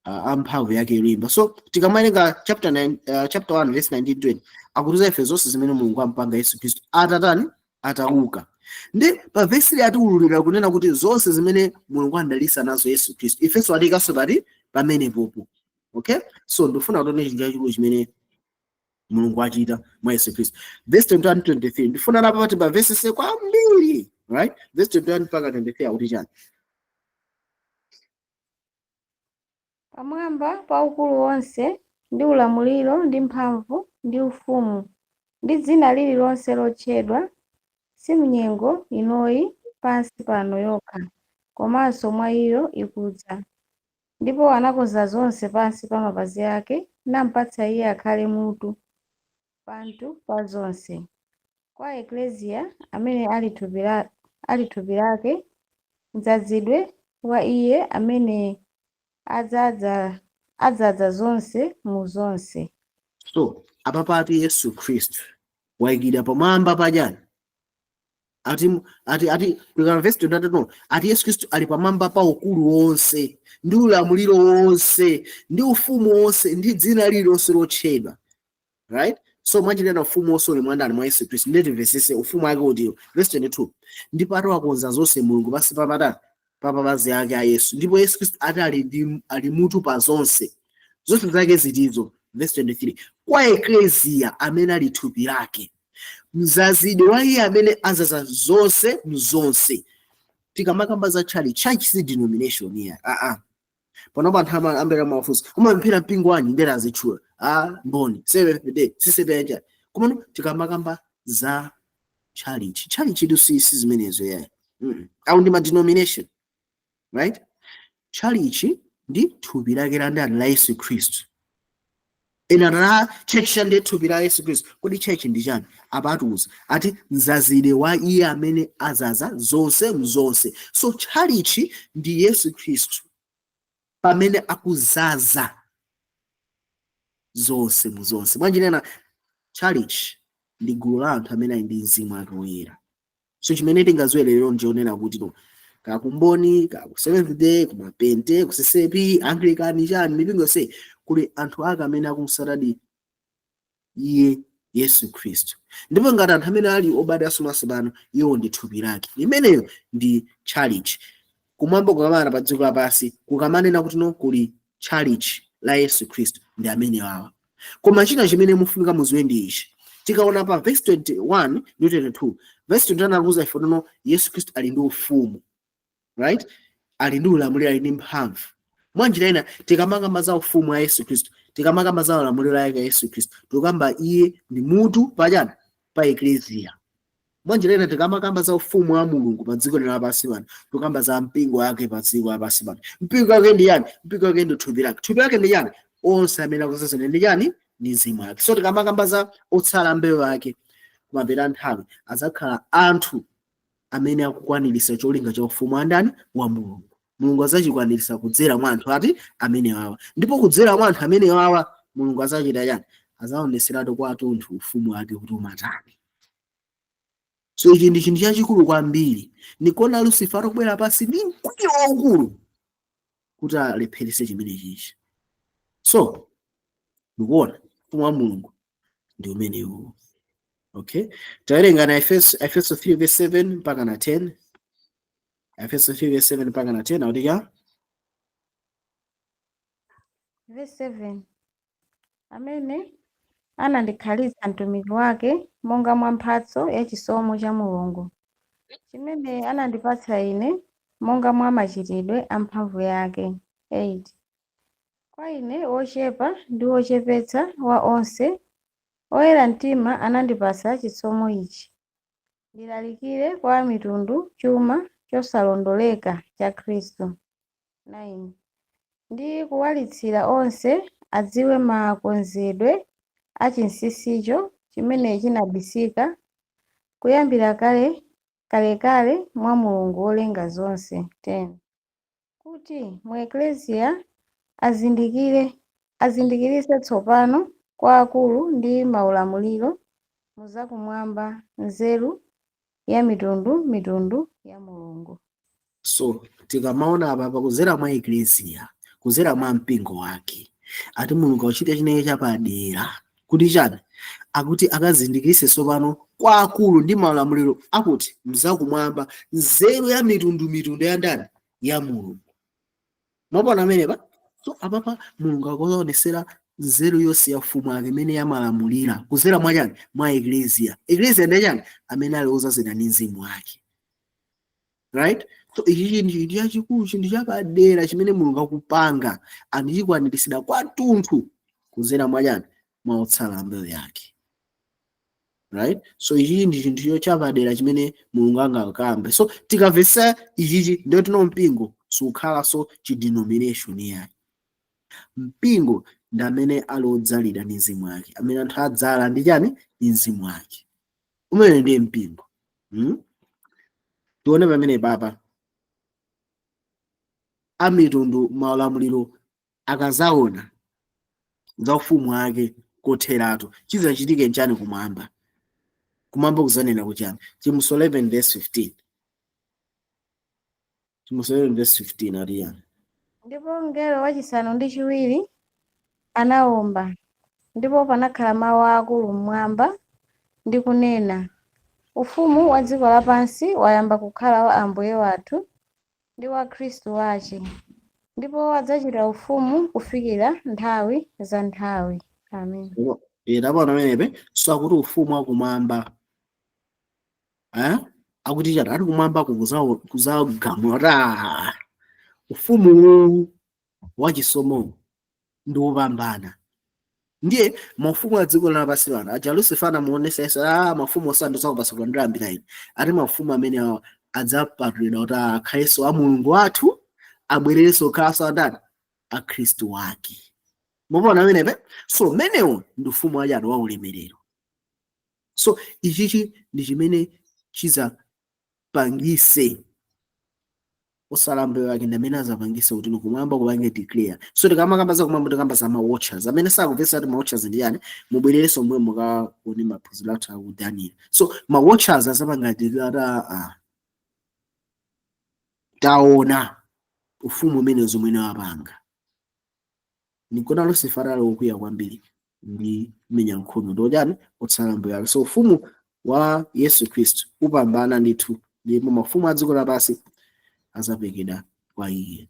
a mphamvu yake yolimba. So tikamawerenga chapter 9, chapter 1 verse 19 20, akutiza ife zonse zimene Mulungu ampanga Yesu Khristu atatani? Atauka. Ndi pa vesi atiwululira kunena kuti zonse zimene Mulungu anadalitsa nazo Yesu Khristu, ifenso atikanso pati? Pamenepopo. Okay, so ndifuna kutione chinthu chachikulu chimene Mulungu achita mwa Yesu Khristu. Verse 21 23, ndifuna napa pati pa verse se kwambiri, right? Verse 21 mpaka 23 akuti chani? Pamwamba pa ukulu wonse ndi ulamuliro ndi mphamvu ndi ufumu ndi dzina lililonse lotchedwa, si mnyengo inoyi pansi pano yokha, komanso mwa iyo ikudza. Ndipo anakonza zonse pansi pa mapazi ake, nampatsa iye akhale mutu pamtu pa zonse, kwa Eklesia, amene ali thupi lake, mdzazidwe wa iye amene adzaza zonse mu zonse. So apa pati Yesu Khristu wayikidwa pamwamba pachani? Ati tikana verse 22, ati Yesu Khristu ali pamwamba pa ukulu wonse ndi ulamuliro wonse ndi ufumu wonse ndi dzina lililonse lotchedwa, right? So mwachinena ufumu wonse uli mwandani? Mwa Yesu Khristu. Ndeti vesese ufumu wake utiyo. Verse 22, ndipo atawakonza zonse Mulungu pansi papatani? Pa mapazi ake a Yesu. Ndipo Yesu Khristu ati ali mutu pa zonse. Zonse zake zitizo? Verse 23, kwa Ekleziya, amene ali thupi lake. Mzazidwe wa iye amene azaza zonse mzonse. Tikamakamba za church, church si denomination iya, aa. Panopa anthu ambera mafunso, umapemphera mpingo wanji? Ndera azitchula a Mboni, Seventh Day, CCAP. Komano tikamakamba za church, church itu si zimenezo yayi. Awu ndi ma denomination, right? Church ndi thupi lake la ndani? La Yesu Khristu. Ena la church ndi thupi la Yesu Khristu. Kodi church ndi chani? Apatuza ati mzazide wa iye amene azaza zonse mzonse. So church ndi Yesu Khristu pamene akuzaza zonse muzonse. Mwanjinena, church ndi gulu la anthu amene ali ndi mzimu ake woyera. So chimene tingadziwe lero ndionena kuti no, kakumboni, kaku Seventh Day, kumapente, ku CCAP, Anglican, chani, mipingo yonse, kuli anthu ake amene akumsatadi iye Yesu Khristu. Ndipo ngati anthu amene ali obadwanso mwatsopano, iwo ndi thupi lake. Imeneyo ndi church. Kumwamba kukamana pa dziko lapansi kukamanena kuti no, kuli church la Yesu Khristu, ndi amene wawa. Koma china chimene mufunika muziwe ndi ichi: tikaona pa verse 21 ndi 22, verse 21 akuza ife no, Yesu Khristu ali ndi ufumu, right? Ali ndi ulamuliro, ali ndi mphamvu. Mwanjira ina, tikamakamba za ufumu wa Yesu Khristu, tikamakamba za ulamuliro ake wa Yesu Khristu, tikukamba iye ndi mutu pachani? Pa eklesia. Mwanjira ina, tikamakamba za ufumu wa Mulungu pa dziko lino lapansi pano, tikukamba za mpingo wake pa dziko lapansi pano. Mpingo wake ndi yani? Mpingo wake ndi thupi lake. Thupi lake ndi yani? Onse amene akuzazana ndi chani? Ndi mzimu wake. So tikamakamba za otsala mbewu ake kumapita nthawi, adzakhala anthu amene akukwanirisa cholinga cha ufumu wa ndani? Wa Mulungu. Mulungu adzachikwanirisa kudzera mwa anthu ati? Amene wawa. Ndipo kudzera mwa anthu amene wawa, Mulungu adzachita chani? Adzaoneseratu kwa athunthu ufumu wake kuti umatani. So ichi ndi chinthu chachikulu kwambiri. Nikuona Lucifer akubwera pasi ndi mkwiyo waukulu kuti alepherese chimene chichi. So ndikuona ufumu wa Mulungu ndi umenewu. Okay, tawerenga na Efeso 3 verse 7 mpaka na 10. Efeso 3 verse 7 mpaka na 10 akuti cha? Verse 7: Amene anandikhalitsa mtumiki wake monga mwa mphatso ya chisomo cha Mulungu chimene anandipatsa ine monga mwa machitidwe a mphamvu yake. 8 Kwa ine, wochepa ndi wochepetsa wa onse oyera mtima, anandipatsa chisomo ichi, ndilalikire kwa mitundu chuma chosalondoleka cha Khristu. 9 Ndi kuwalitsira onse adziwe makonzedwe a chinsinsicho chimene chinabisika kuyambira kale kalekale mwa Mulungu wolenga zonse. 10 Kuti mu Eklesia azindikire azindikiritse tsopano kwa akulu ndi maulamuliro muzakumwamba nzeru ya mitundu mitundu ya Mulungu. So tikamaona apa, kudzera mwa eklesia, kudzera mwa mpingo wake, ati Mulungu akuchita chinecho chapadera kuti chani? Akuti akazindikiritse tsopano kwa akulu ndi maulamuliro akuti mzakumwamba nzeru ya mitundu mitundu ya ndani? Ya Mulungu. Mwaona amenepa? So apapa Mulungu akuonetsera nzeru yonse ya ufumu ake imene yamalamulira kudzera mwa chani? Mwa eklesia. Eklesia ndi chani? Amene ali odzazidwa ndi mzimu wake, right? So ichi chinthu chinthu chachikulu, chinthu chapadera chimene Mulungu akupanga, andichikwaniritsidwa kwathunthu kudzera mwa chani? Mwa otsala mbewu yake, right? So ichi ndi chinthu chapadera chimene Mulungu angakambe. So tikamvetsa ichichi, ndiyo tino mpingo sukhalanso chidenomination yayi. Mpingo ndi amene ali odzalidwa ndi mzimu wake, amene anthu adzala ndi chani? Ndi mzimu wake. Umene ndiye mpingo, Tione pamene papa amitundu, maulamuliro akazaona za ufumu wake kotheratu, chizachitike nchani kumwamba? Kumwamba kuzanena kuchani? Chivumbulutso 11 verse 15. Chivumbulutso 11 verse 15 ati yani? Ndipo mngelo wachisanu ndi chiwiri anawomba, ndipo panakhala mawu akulu mmwamba ndi kunena, "Ufumu wa dziko lapansi wayamba kukhala wa Ambuye wathu ndi wa Khristu wace, ndipo adzachita ufumu kufikira nthawi za nthawi." Amen. Tapona pamenepe. So akuti ufumu wakumwamba Eh? Akuti chati ali kumwamba kuzagamula ufumu wachisomo ndi wopambana. Ndiye mafumu a dziko lapansi pano aja Lucifer anamuonesa Yesu, mafumu osanu zakupasa kulandira ine, ati mafumu amene awa adzapatulidwa kuti akhalenso a Mulungu wathu, abwererenso kukhalanso adani a Khristu wake. Mukuona amenepe? So menewo ndi ufumu wachani wa ulemerero. So ichichi ndi chimene chizapangise osala mbewu yake, ndi amene azapangise kuti kumwamba kupange declare. So tikamakamba za kumwamba, tikamba za ma watchers amene sakumvetsa kuti ma watchers ndi yani, mubwererenso mwe mukaone maphunziro athu aku Daniel. So ma watchers azapanga declare, taona ufumu umene zomwe wapanga. Nikona Lucifer ali wokwiya kwambiri ndi menya nkhondo ndojani otsala mbewu yake. So ufumu wa Yesu Khristu upambana ndithu, ndipo mafumu a dziko lapansi azapekedwa kwa iye.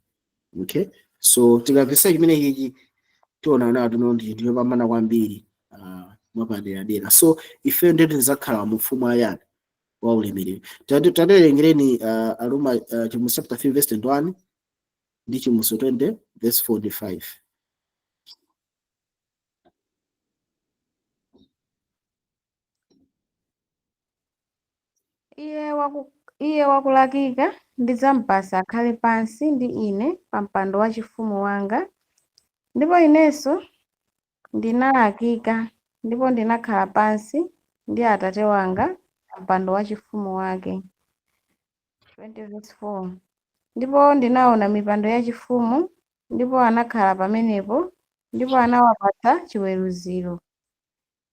Okay, so tikamvetsa chimene chichi, tiona nawo tino ndi chopambana kwambiri mwapaderadera. So ife ndiye tizakhala mu ufumu ayani wa ulemerero. Tatiwerengereni Aroma chivumbulutso chapter 3 verse 21 ndi chivumbulutso 20 verse 45. Iye wakulakika ndidzampasa akhale pansi ndi ine pa mpando wachifumu wanga, ndipo inenso ndinalakika ndipo ndinakhala pansi ndi Atate wanga pa mpando wachifumu wake. 20 verse 4. Ndipo ndinaona mipando yachifumu, ndipo anakhala pamenepo, ndipo anawapatsa chiweruziro.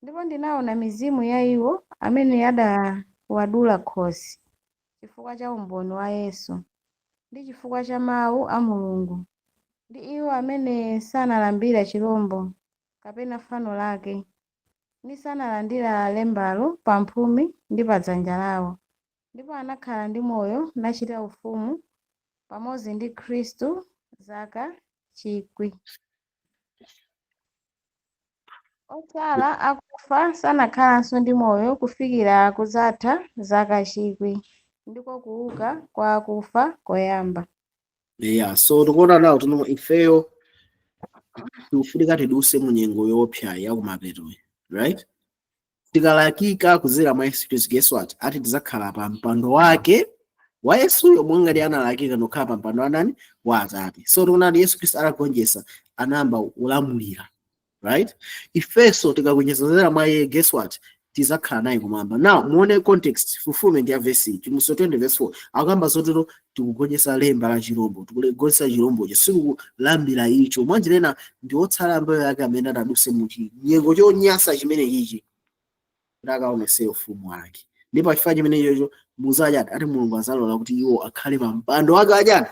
Ndipo ndinaona mizimu ya iwo amene adawadula khosi chifukwa cha umboni wa Yesu, ndi chifukwa cha mawu a Mulungu, ndi iwo amene sanalambira chirombo kapena fano lake, ndi sanalandira lembalo pamphumi ndi pa dzanja lawo, ndipo anakhala ndi moyo nachita ufumu pamodzi ndi Khristu zaka 1,000. Otsala akufa sanakhalanso ndi moyo kufikira kudzatha zaka 1,000, ndiko kuuka kwa akufa koyamba. Yeah, so tikuona nawo tino ifeyo tikufunika tiduse mu nyengo yoopsa ya kumapeto, right? Tikalakika kudzera mwa Yesu Khristu, guess what? Ati tidzakhala pa mpando wake wa Yesuyo, monga ndi analakika nokhala pa mpando wa ndani? Wa Atate. So tikuona kuti Yesu Khristu atagonjetsa anayamba kulamulira, right? Ifenso tikagonjetsa kudzera mwa iye, guess what? Tizakhala naye kumwamba. Now muone context, fulfillment ya verse iyi, Chivumbulutso 20 verse 4 akamba zotero, tikugonjetsa lemba la chirombo, tikugonjetsa chirombocho, sikukulambira icho. Mwanjira ina ndi otsala mbewu yake amene ataduse mu chinyengo chonyansa chimene chichi kuti akaonese ufumu wake. Ndipo chifukwa chimene ichocho muzachati ati Mulungu azalola kuti iwo akhale pa mpando wake achani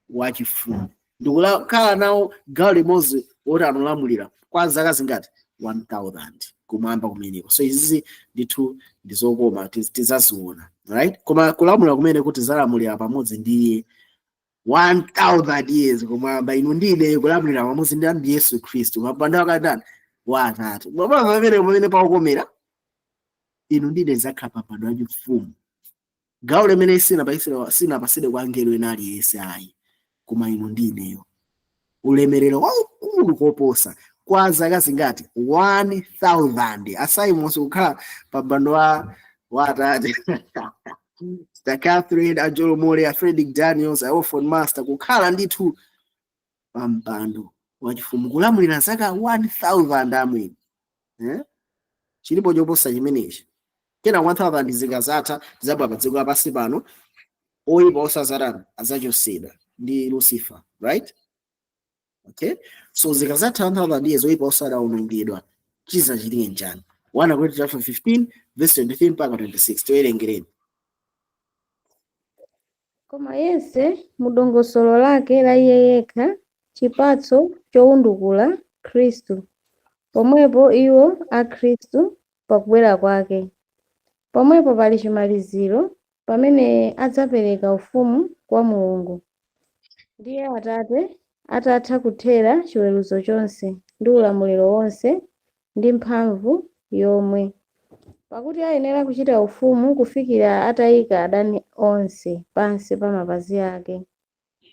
wachifumu, ndikukhala nawo gawo limodzi woti analamulira kwa zaka zingati? 1000 kumwamba kumeneko. So izizi ndithu ndizokoma, tizaziona, right? Koma kulamulira kumene kuti tizalamulira pamodzi ndi iye 1000 years kumwamba, inu ndi ine kulamulira pamodzi ndi Yesu Khristu pampando wake wa Atate. Mwamva pamene pakukomera, inu ndi ine tidzakhala pa mpando wachifumu, gawo limene sinapasidwe kwa angelo ena aliyense ayi, koma inu ndi ineyo, ulemerero waukulu koposa kwa zaka zingati? 1000. Asaimonso kukhala pa mpando wa Atate. Sister Catherine, a Joel Mole, a Frederick Daniels, a Orphan Master, kukhala ndithu pa mpando wachifumu kulamulira zaka 1000 amwene. Chilipo choposa chimenechi. Kena 1000 zikazatha, zizabwera pa dziko lapansi pano, oyipa osazatana adzachosedwa ndi Lucifer, right? Okay, so zikazatha 1000 years oyipa osadaonongedwa, chizachitike njani? 1 Corinthians chapter 15 verse 23 mpaka 26, toyerengereni. Koma yense mu dongosolo lake la iye yekha, chipatso chowundukula Khristu, pomwepo iwo a Khristu pakubwera kwake. Pomwepo pali chimaliziro, pamene adzapereka ufumu kwa Mulungu, ndiye Atate, atatha kuthera chiweruzo chonse ndi ulamuliro wonse ndi mphamvu yomwe. Pakuti ayenera kuchita ufumu kufikira atayika adani onse pansi pa mapazi ake.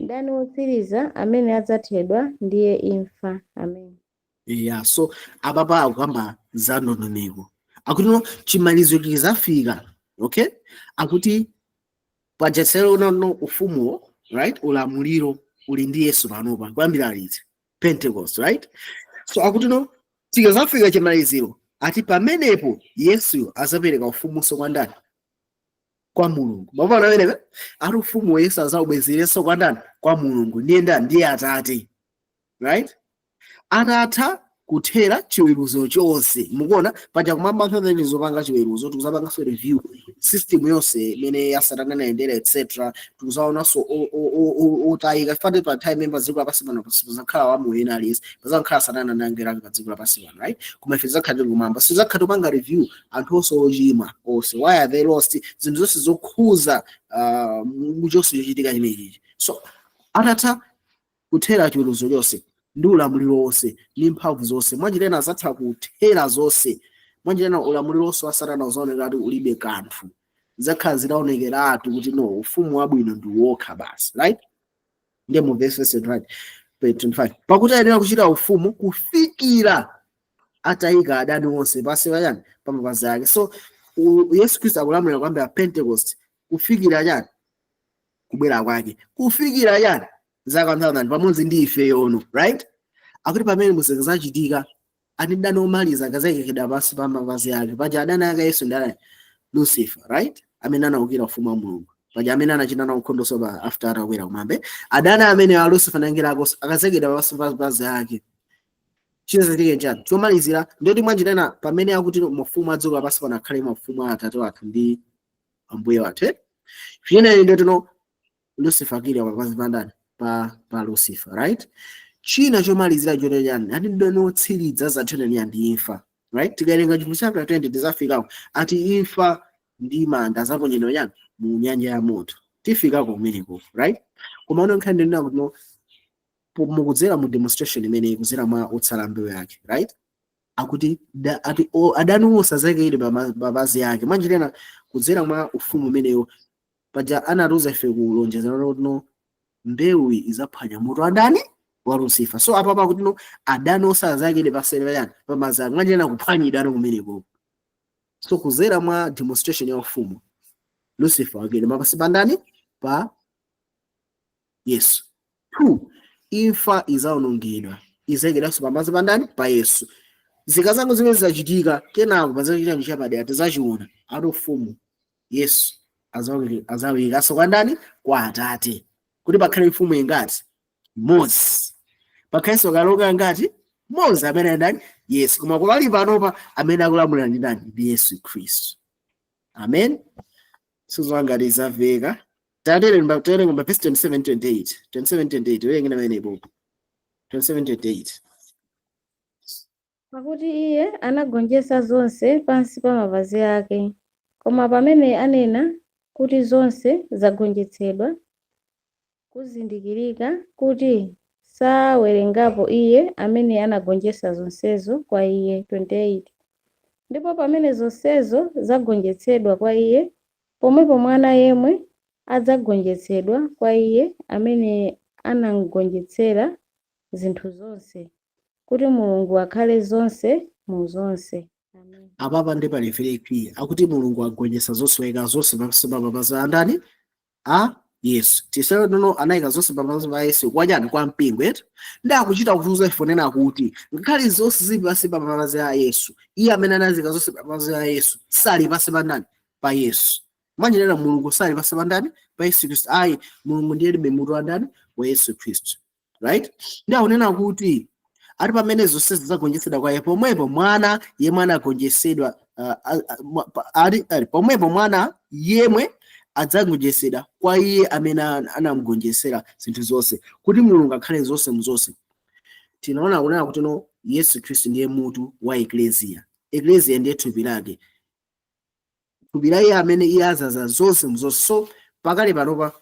Mdani wotsiriza amene adzathedwa ndiye imfa. Amen. Yeah, so apapa akukamba za ndondomeko. Akuti no, chimaliziro chizafika, okay? Akuti pajatsero no ufumuwo, right, ulamuliro uli ndi Yesu panopa kuyambira liti? Pentecost, right? So akuti no, tikazafika chimaliziro, ati pamenepo Yesu azapereka ufumunso kwa ndani? Kwa Mulungu. Mapana pamenepo ati ufumu wa Yesu azawubwezerenso kwa ndani? Kwa Mulungu. Ndiye ndani? Ndiye Atate, right? Atatha kuthera chiweruzo chonse. Mukuona paja kumamba nkhani zopanga chiweruzo, tikuzapanganso review system yonse imene ya Satana inayendera, etc. Tikuzaonanso otayika fate pa time pa dziko lapansi pano pazakhala wamoyo ena aliyense, pazakhala Satana ndi angelo ake pa dziko lapansi pano, right? Koma ife tidzakhala tili kumwamba, sizakhala topanga review anthu onse ochimwa onse, why are they lost, zinthu zonse zokhuza chonse chochitika chimenechi. So atatha kuthera chiweruzo chonse ndi ulamuliro wonse ndi mphamvu zonse, mwanjirena azatha kuthera zonse, mwanjirena ulamuliro wonse wa Satana uzaoneka kuti ulibe kanthu, zakhala zitaonekeratu kuti no, ufumu wabwino ndi wokha basi, right? Ndiye mu verse 25, 25, pakuti ayenera kuchita ufumu kufikira atayika adani onse pansi pachani? Pa mapazi ake. So Yesu Khristu akulamulira kuyambira Pentecost kufikira chani? Kubwera kwake, kufikira chani? Zaka 1000 pamodzi ndi ife yono, right? Akuti pamene musikazachitika, ati mdani omaliza akazayikidwa pansi pa mapazi ake. Paja adani ake Yesu ndi adani Lucifer, right, amene anawukira ufumu wa Mulungu, paja amene anachita nawo nkhondoso pa after atakwera kumwamba. Adani amene a Lucifer nangirako akazayikidwa pansi pa mapazi ake, chizachitike chani chomalizira? Ndoti mwanjirena pamene akuti mafumu a dziko lapansi pano akhale mafumu a Atate wathu ndi Ambuye wathu, eh? Chineneyi ndotino Lucifer akili papansi pa ndani? Pa Lucifer, right? China chomalizira chote chani? Ati mdani wotsiriza zathena ndi imfa, right? Tikawerenga Chivumbulutso chapter 20, tizafikako, ati imfa ndi manda zaponyedwa chani? Mu nyanja ya moto. Tifikako kumeneko, right? Koma uno nkhani ndinena kuti no, mukudzera mu demonstration imene ikudzera mwa otsala mbewu yake, right? Akuti ati adani onse azayikidwe pa mapazi ake. Mwanjirena kudzera mwa ufumu umenewo, paja anatiuza ife kulonjezana kuti no, mbewu izaphwanya mutu adani wa Lucifer. So apa pakuti no, adani onse azayikidwe pasere pachani? Pamapazi ake. Mwanjirena kuphwanyidwa ano kumeneko. So kudzera mwa demonstration ya ufumu, Lucifer wakene mapasi pa ndani? Pa Yesu. Two, imfa izawonongedwa, izayikidwanso pamapazi pa ndani? Pa Yesu. Zikazango zimene zizachitika, kenako pazachitika chapadera, tizachiona, ati ufumu Yesu azawikanso kwa ndani? Kwa Atate, kuti pakhale mfumu ingati? Mmodzi. Pakhalenso kalonga ngati? Mmodzi, amene ali ndani? Yesu. Koma kupali panopa amene akulamulira ndi ndani? Ndi Yesu Khristu. Amen. Sizangati zamveka. Tatere tawerenga verse 27 28, 27 28, werengena pamenepo 27 28. Pakuti iye anagonjetsa zonse pansi pa mapazi ake. Koma pamene anena kuti zonse zagonjetsedwa, kuzindikirika kuti sawerengapo iye amene anagonjetsa zonsezo kwa iye. 28 Ndipo pamene zonsezo zagonjetsedwa kwa iye, pomwepo Mwana yemwe adzagonjetsedwa kwa iye amene anagonjetsera zinthu zonse, kuti Mulungu akhale zonse mu zonse. Amen. Apapa ndi pali very clear, akuti Mulungu agonjetsa zonse, zonse pansi pa mapazi a ndani? A Yesu. Tisero nono anayika zonse pamapazi pa Yesu kwa chani? Kwa mpingo, eti? Ndi akuchita kutiuza ife nena kuti ngakhale zonse zili pansi pa mapazi a Yesu, iye amene anazika zonse pa mapazi a Yesu sali pansi pa ndani? Pa Yesu. Mwanjirena Mulungu sali pansi pa ndani? Pa Yesu Khristu ayi. Mulungu ndiye libe mutu wa ndani? Wa Yesu Khristu, right? Ndi akunena kuti ati pamene zonse zidzagonjetsedwa kwa iye, pomwepo Mwana yemwe anagonjetsedwa ali pomwepo Mwana yemwe adzagonjetsedwa kwa iye amene anamugonjetsera zinthu zonse, kuti Mulungu akhale zonse mu zonse. Tinaona kunena kuti no, Yesu Khristu ndiye mutu wa eklesia, eklesia ndiye thupi lake, thupi la iye amene iye azaza zonse mu zonse. So pakali panopa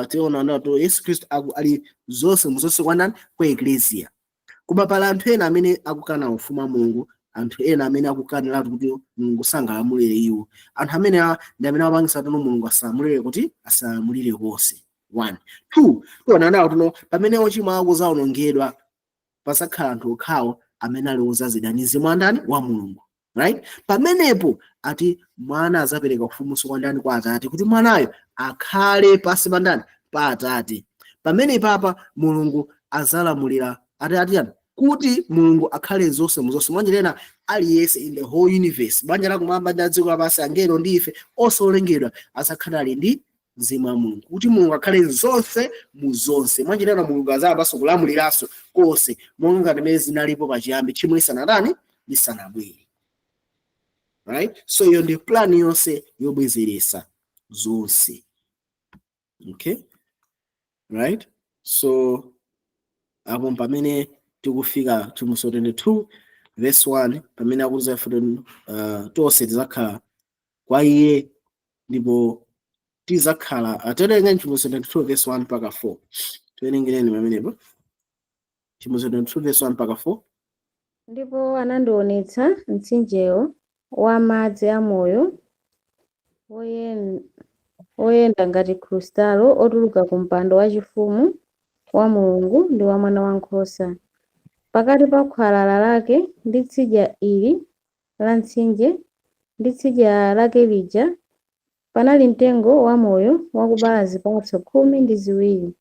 tiona nato Yesu Khristu ali zonse mu zonse kwa ndani? Kwa eklesia. Koma pali anthu ena amene akukana ufumu wa Mulungu. Anthu ena amene akukaniratu kuti Mulungu sangalamulire iwo, anthu amene ndi amene amapangisa tuno Mulungu asalamulire, kuti asalamulire konse. One, two, tiona nawo tuno pamene ochimwa akuzawonongedwa, pasakhala anthu okhawo amene ali ozazidwa ndi mzimu wa ndani? Wa Mulungu, right? Pamenepo ati mwana azapereka ufumuso kwa ndani? Kwa Atate, kuti mwanayo akhale pasi pa ndani? Pa Atate. Pamene papa Mulungu azalamulira, ati yani kuti Mulungu akhale zonse muzonse. Mwanjira ena, aliyense in the whole universe, banja lakumwamba ndi dziko lapansi, angelo ndi ife onse olengedwa, azakhala ali ndi mzimu wa Mulungu, kuti Mulungu akhale zonse mu zonse. Mwanjira ena, Mulungu azayambanso kulamuliranso konse monga ngati mmene zinalipo pachiyambi, tchimo lisanatani? Lisanabwere, right? So iyo ndi plan yonse yobwezeresa zonse, okay, right? So apo pamene tikufika Chivumbulutso 22 verse 1, pamene akuti ife tonse tizakhala kwa iye ndipo tizakhala. Aterenga Chivumbulutso 22 verse 1 mpaka 4. Tiwerengereni pamenepo, Chivumbulutso 22 verse 1 mpaka 4. Ndipo anandionetsa mtsinjewo wa madzi amoyo, woyenda ngati krustalo, otuluka ku mpando wachifumu wa Mulungu ndi wa Mwana Wankhosa. Pakati pa khwalala lake ndi tsidya ili la mtsinje ndi tsidya lake lija panali mtengo wamoyo wakubala zipatso 12,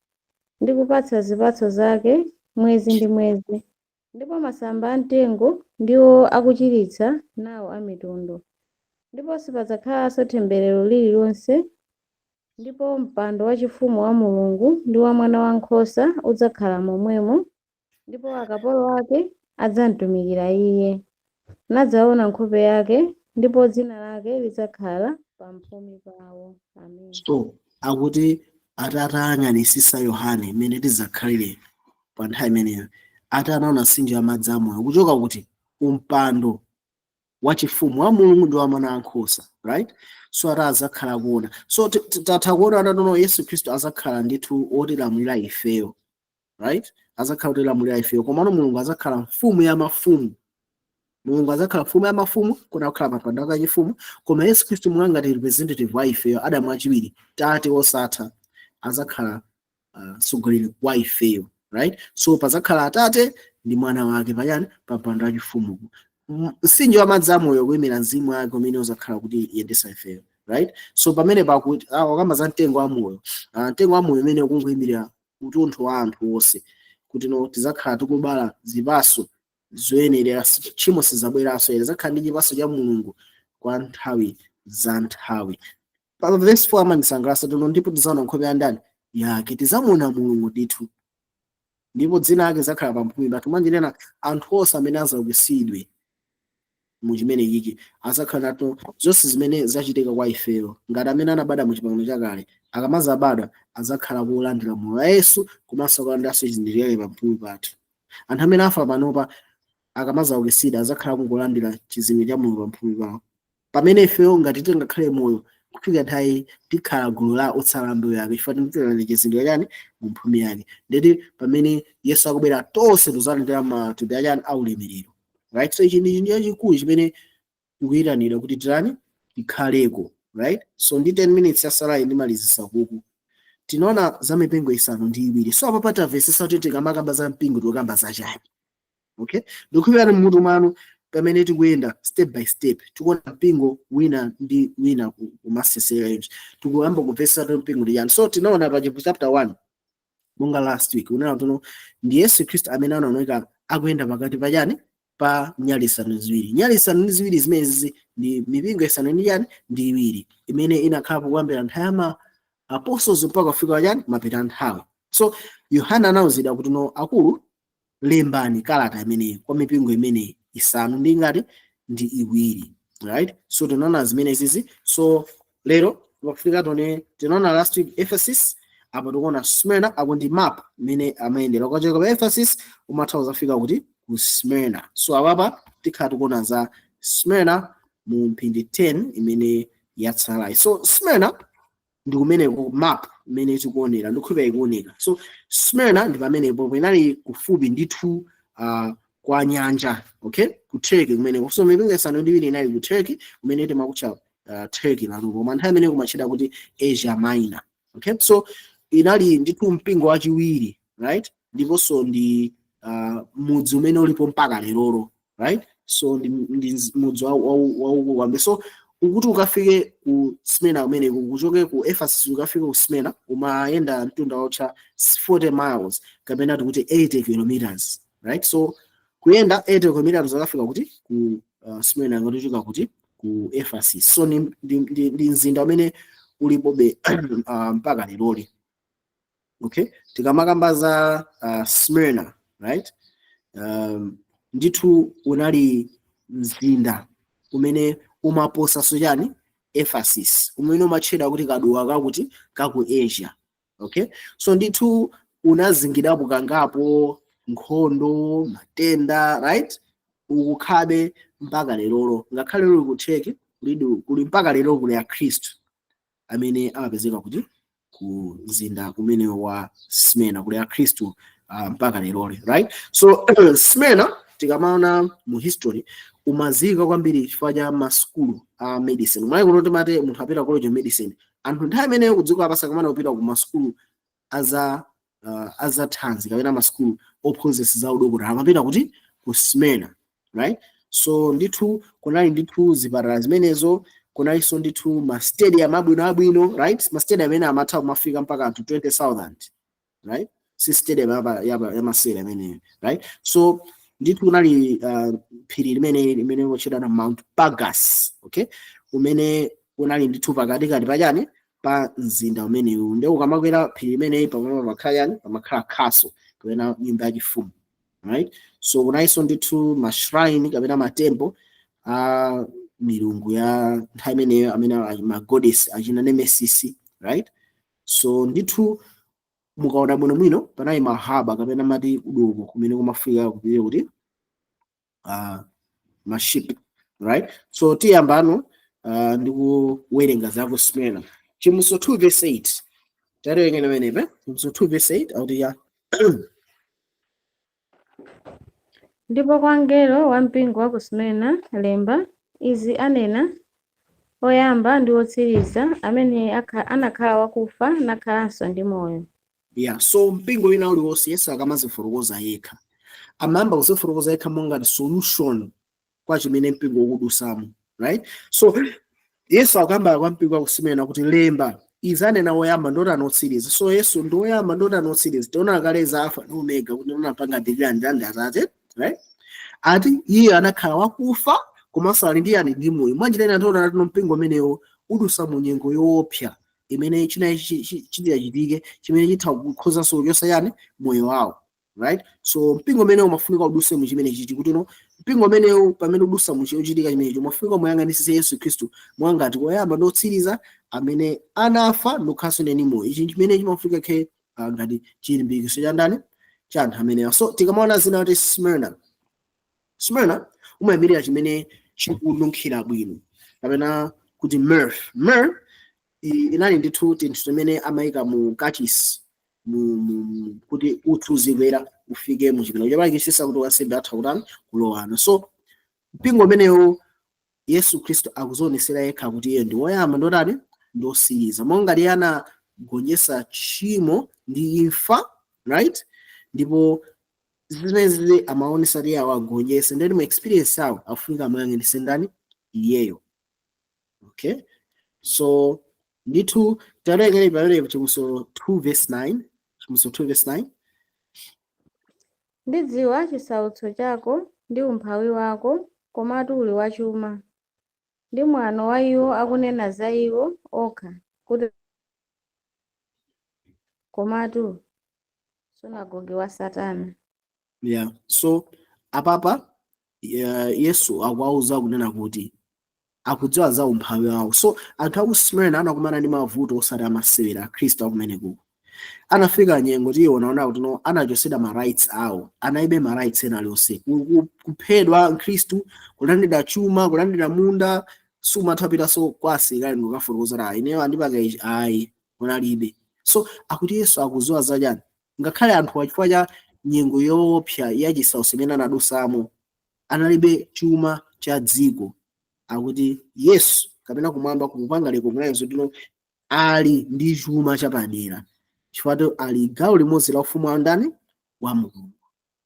ndi kupatsa zipatso zake mwezi ndi mwezi, ndipo masamba a mtengo ndiwo akuchiritsa nawo a mitundu. Ndipo sipadzakhalanso temberero lililonse, ndipo mpando wachifumu wa Mulungu ndi wa Mwana Wankhosa udzakhala momwemo, ndipo akapolo ake adzamtumikira iye, nadzaona nkhope yake, ndipo dzina lake lidzakhala pamphumi pawo. Amen. So akuti atatayang'anisisa Yohane mmene tidzakhalire pa nthawi imeneyo, ati anaona mtsinje wa madzi amoyo kuchoka kuti? Kumpando wachifumu wa Mulungu ndi wa Mwana Wankhosa, right? So ati azakhala kuona. So tatha kuona atatono Yesu Khristu azakhala ndithu wotilamulira ifeyo, right? Azakhala wotilamulira ifeyo, komano Mulungu azakhala mfumu ya mafumu. Mulungu azakhala mfumu ya mafumu, kuna kukhala mapando ake achifumu, koma Yesu Khristu mwanga ngati representative wa ifeyo, Adamu wachiwiri, Tate wosatha, azakhala mtsogoleri wa ifeyo, right? So pazakhala Atate ndi Mwana wake pachani? Pa mpando wachifumu. Mtsinje wa madzi amoyo kuyimira mzimu wake umene uzakhala kuti yendesa ifeyo, right? So pamene pakuti wakamba za mtengo wa moyo, mtengo wa moyo umene ukungoyimirira utunthu wa anthu onse, kuti no tizakhala tikubala zipaso zoyenerera, tchimo sizabweranso, tizakhala ndi chipaso cha Mulungu kwa nthawi za nthawi. Pa verse 4 amandisangalatsa tuno: ndipo tizaona nkhope ya ndani? Yake. Tizamuona Mulungu ndithu, ndipo dzina lake zakhala pamphumi pathu. Mwanjirena, anthu onse amene azaukitsidwe mu chimene chichi azakhala nato zonse zimene zachitika kwa ifeyo. Ngati amene anabadwa mu Chipangano Chakale, akamazabadwa azakhala kulandira moyo wa Yesu komanso kulandiranso chizindikiro chake pamphumi pathu. Anthu amene afa panopa akamazaukitsidwa azakhala kungolandira chizindikiro cha Mulungu pamphumi pawo, pamene ifeyo ngati tingakhale moyo kufika nthawi, tikhala gulu la otsala mbewu yake, chifukwa tilandira chizindikiro chani? Mu mphumi yake. Ndeti pamene Yesu akubwera, tonse tizalandira matupi achani? Aulemerero, right? So ichi ndi chinthu chachikulu chimene tikuyitanidwa kuti titani? Tikhaleko, right? So ndi 10 minutes yasalayi ndimalizisa kuku. Tinaona za mipingo isanu ndi iwiri. So apa patamvesesa kuti tikamakamba za mpingo tikukamba zachani, okay? Ndikukhulupirira mmutu mwanu pamene tikuyenda step by step, tikuona mpingo wina ndi wina kumasesera ichi, tikuyamba kumvesesa kuti mpingo ndi chani. So tinaona pa chapter 1, monga last week unena tuno ndi Yesu Khristu amene anaoneka akuyenda pakati pa chani? Pa nyali isanu ndi ziwiri. Nyali isanu ndi ziwiri zimenezi ndi mipingo isanu ndi chani? Ndi iwiri, imene inakhalapo kuyambira nthawi ya ma apostles mpaka kufika chani? Mapeto a nthawi. So Yohana anawuzidwa kuti, no, akulu, lembani kalata imeneyi kwa mipingo imeneyi isanu ndi ngati? Ndi iwiri, right? So tinaona zimene zizi. So lero pakufika tone, tinaona last week Ephesus, apo tikuona Smyrna. Apo ndi map imene amayendera ukachoka pa Ephesus umatha kuzafika kuti? Ku Smyrna. So apapa tikhala tikuona za Smyrna mu mphindi 10 imene yatsalayi. So Smyrna ndi kumeneko, map imene tikuonera, ndikukhulupirira ikuoneka. So Smyrna ndi pamenepo, inali kufupi ndithu. kwa nyanja, okay, ku Turkey kumeneko. So mipingo isanu ndi iwiri inali ku Turkey, kumene timakutcha Turkey lero, koma nthawi imene kumatchedwa kuti Asia Minor, okay. So inali ndithu mpingo wachiwiri, right, ndiponso ndi mudzi umene ulipo mpaka lerolo, right. So ndi mudzi waukulu kwambiri. So ukuti ukafike ku Smyrna kumeneko, kuchoke ku Ephesus ukafike ku Smyrna, umayenda mtunda wotcha 40 miles kapena tikuti 80 kilometers, right. So kuyenda 80 kilometers ukafika kuti ku Smyrna ngati uchoka kuti ku Ephesus. So ndi mzinda umene ulipobe mpaka leroli, okay. Tikamakamba za Smyrna, right, ndithu unali mzinda umene umaposa chani? Ephesus, umene umatchedwa kuti kaduwa kakuti kaku Asia, okay. So ndithu unazingirapo kangapo nkhondo, matenda, right, ukukhabe mpaka lerolo. Ngakhale uli ku Turkey, kuli mpaka lero kuli akhristu amene amapezeka kuti ku mzinda kumene wa Smyrna, kuli akhristu mpaka leroli, right. So Smyrna, tikamaona mu history, umazika kwambiri chifukwa cha masukulu a medicine. Mwayi kuno timati munthu apita college of medicine. Anthu nthawi imeneyo kudziko lapansi akamana kupita ku masukulu aza thanzi kapena masukulu ophunzitsa za udokotala, amapita kuti ku Smyrna, right. So ndithu kunali ndithu zipatala zimenezo, kunalinso ndithu ma stadium abwino abwino, right, ma stadium amene amatha kumafika mpaka anthu 20,000, right. Si stadium yamasewera imeneyo, right. So ndithu kunali phiri limene lotchedwa na Mount Pagas, okay, umene unali ndithu pakatikati pachani pa mzinda umenewu. Ndiye ukamakwera phiri limeneyi, pamene pamakhala yani? Pamakhala castle kapena nyumba yachifumu, right. So kunalinso ndithu ma shrine kapena ma temple a milungu ya nthawi imeneyo, amene ali ma goddess achina Nemesis, right. So ndithu mukaona bwinobwino, panali ma harbour kapena mati udoko kumene kumafika kupita kuti ma ship, right. So tiyambano ndi kuwerenga za ku Smyrna. Chivumbulutso 2 verse 8, tawerengeni pamenepe. Chivumbulutso 2 verse 8 akuti ya. Ndipo kwa mngelo wa mpingo wa ku Smyrna lemba, izi anena oyamba ndi wotsiriza, amene anakhala wakufa nakhalanso ndi moyo. Yeah, so mpingo wina uliwonse, Yesu akamazifotokoza yekha, amayamba kuzifotokoza yekha monga solution kwa chimene mpingo ukudusamo, right. So Yesu akuyamba kwa mpingo wa ku Smyrna kuti lemba, izi anena woyamba ndoti anotsiriza. So Yesu ndi woyamba ndoti anotsiriza. Tiona kale za Alpha ndi Omega kuti anapanga ndilira ndi Atate, right. Ati iye anakhala wakufa komanso ali ndi yani? Ndi moyo. Mwanjira ina tiona ati mpingo umenewo udusa mu nyengo yoopsa imene china chitachitike chimene chitha kukhozanso kuchosa yani? Moyo wawo, right. So mpingo umenewo umafunika uduse mu chimene chichi, kuti no mpingo umenewo pamene udusa mu chochitika chimenecho, umafunika muyang'anisise Yesu Khristu mwangati woyamba ndi wotsiriza, amene anafa ndikukhalanso ndi moyo. Ichi chimene chimafunika khe ngati chilimbikitso cha ndani? Cha anthu amenewa. So tikamaona zina kuti Smyrna, Smyrna umayimirira chimene chikununkhira bwino kapena kuti myrrh. Myrrh inali ndithu tinthu timene amayika mu kachisi kuti utsi uzikwera ufike mu chipinda chopatulikitsitsa, kuti wansembe atha kutani? Kulowano. So mpingo umenewo, Yesu Khristu akuzionesera yekha kuti iye ndi woyamba ndotani? Ndosiriza, monga iye anagonjetsa tchimo ndi imfa, right. Ndipo zimenezi amaonesa kuti iye awagonjese, ndeti mu experience yawo afunika amayang'anise ndani? Iyeyo, okay. So ndithu tawerengere pamene Chivumbulutso 2 verse 9, Chivumbulutso 2 verse 9. Ndidziwa chisautso chako ndi umphawi wako, komatu uli wachuma, ndi mwano wa iwo akunena za iwo okha kuti komatu sunagoge wa Satana. Yeah, so apapa Yesu akuwauza kunena kuti akudziwa za umphawi wawo. So anthu aku Smyrna anakumana ndi mavuto osati amasewera. Akhristu akumenekuko anafika nyengo tiyiona kuti no anachosedwa ma rights awo, anaibe ma rights ena alionse. Kuphedwa mkhristu, kulandira chuma, kulandira munda, sumatha pitanso kwa asilikali ndikukafotokoza ayi, ineyo andipanga ichi, ayi, kunalibe. So akuti Yesu akudziwa zachani? Ngakhale anthu chifukwa cha Nyengo yoopsa yachisautso imene anadusamo, analibe chuma cha dziko. Akuti Yesu kapena kumwamba kumupanga recognize kuti ali ndi chuma chapadera, chifukwa ali gawo limodzi la ufumu wa ndani? Wa Mulungu.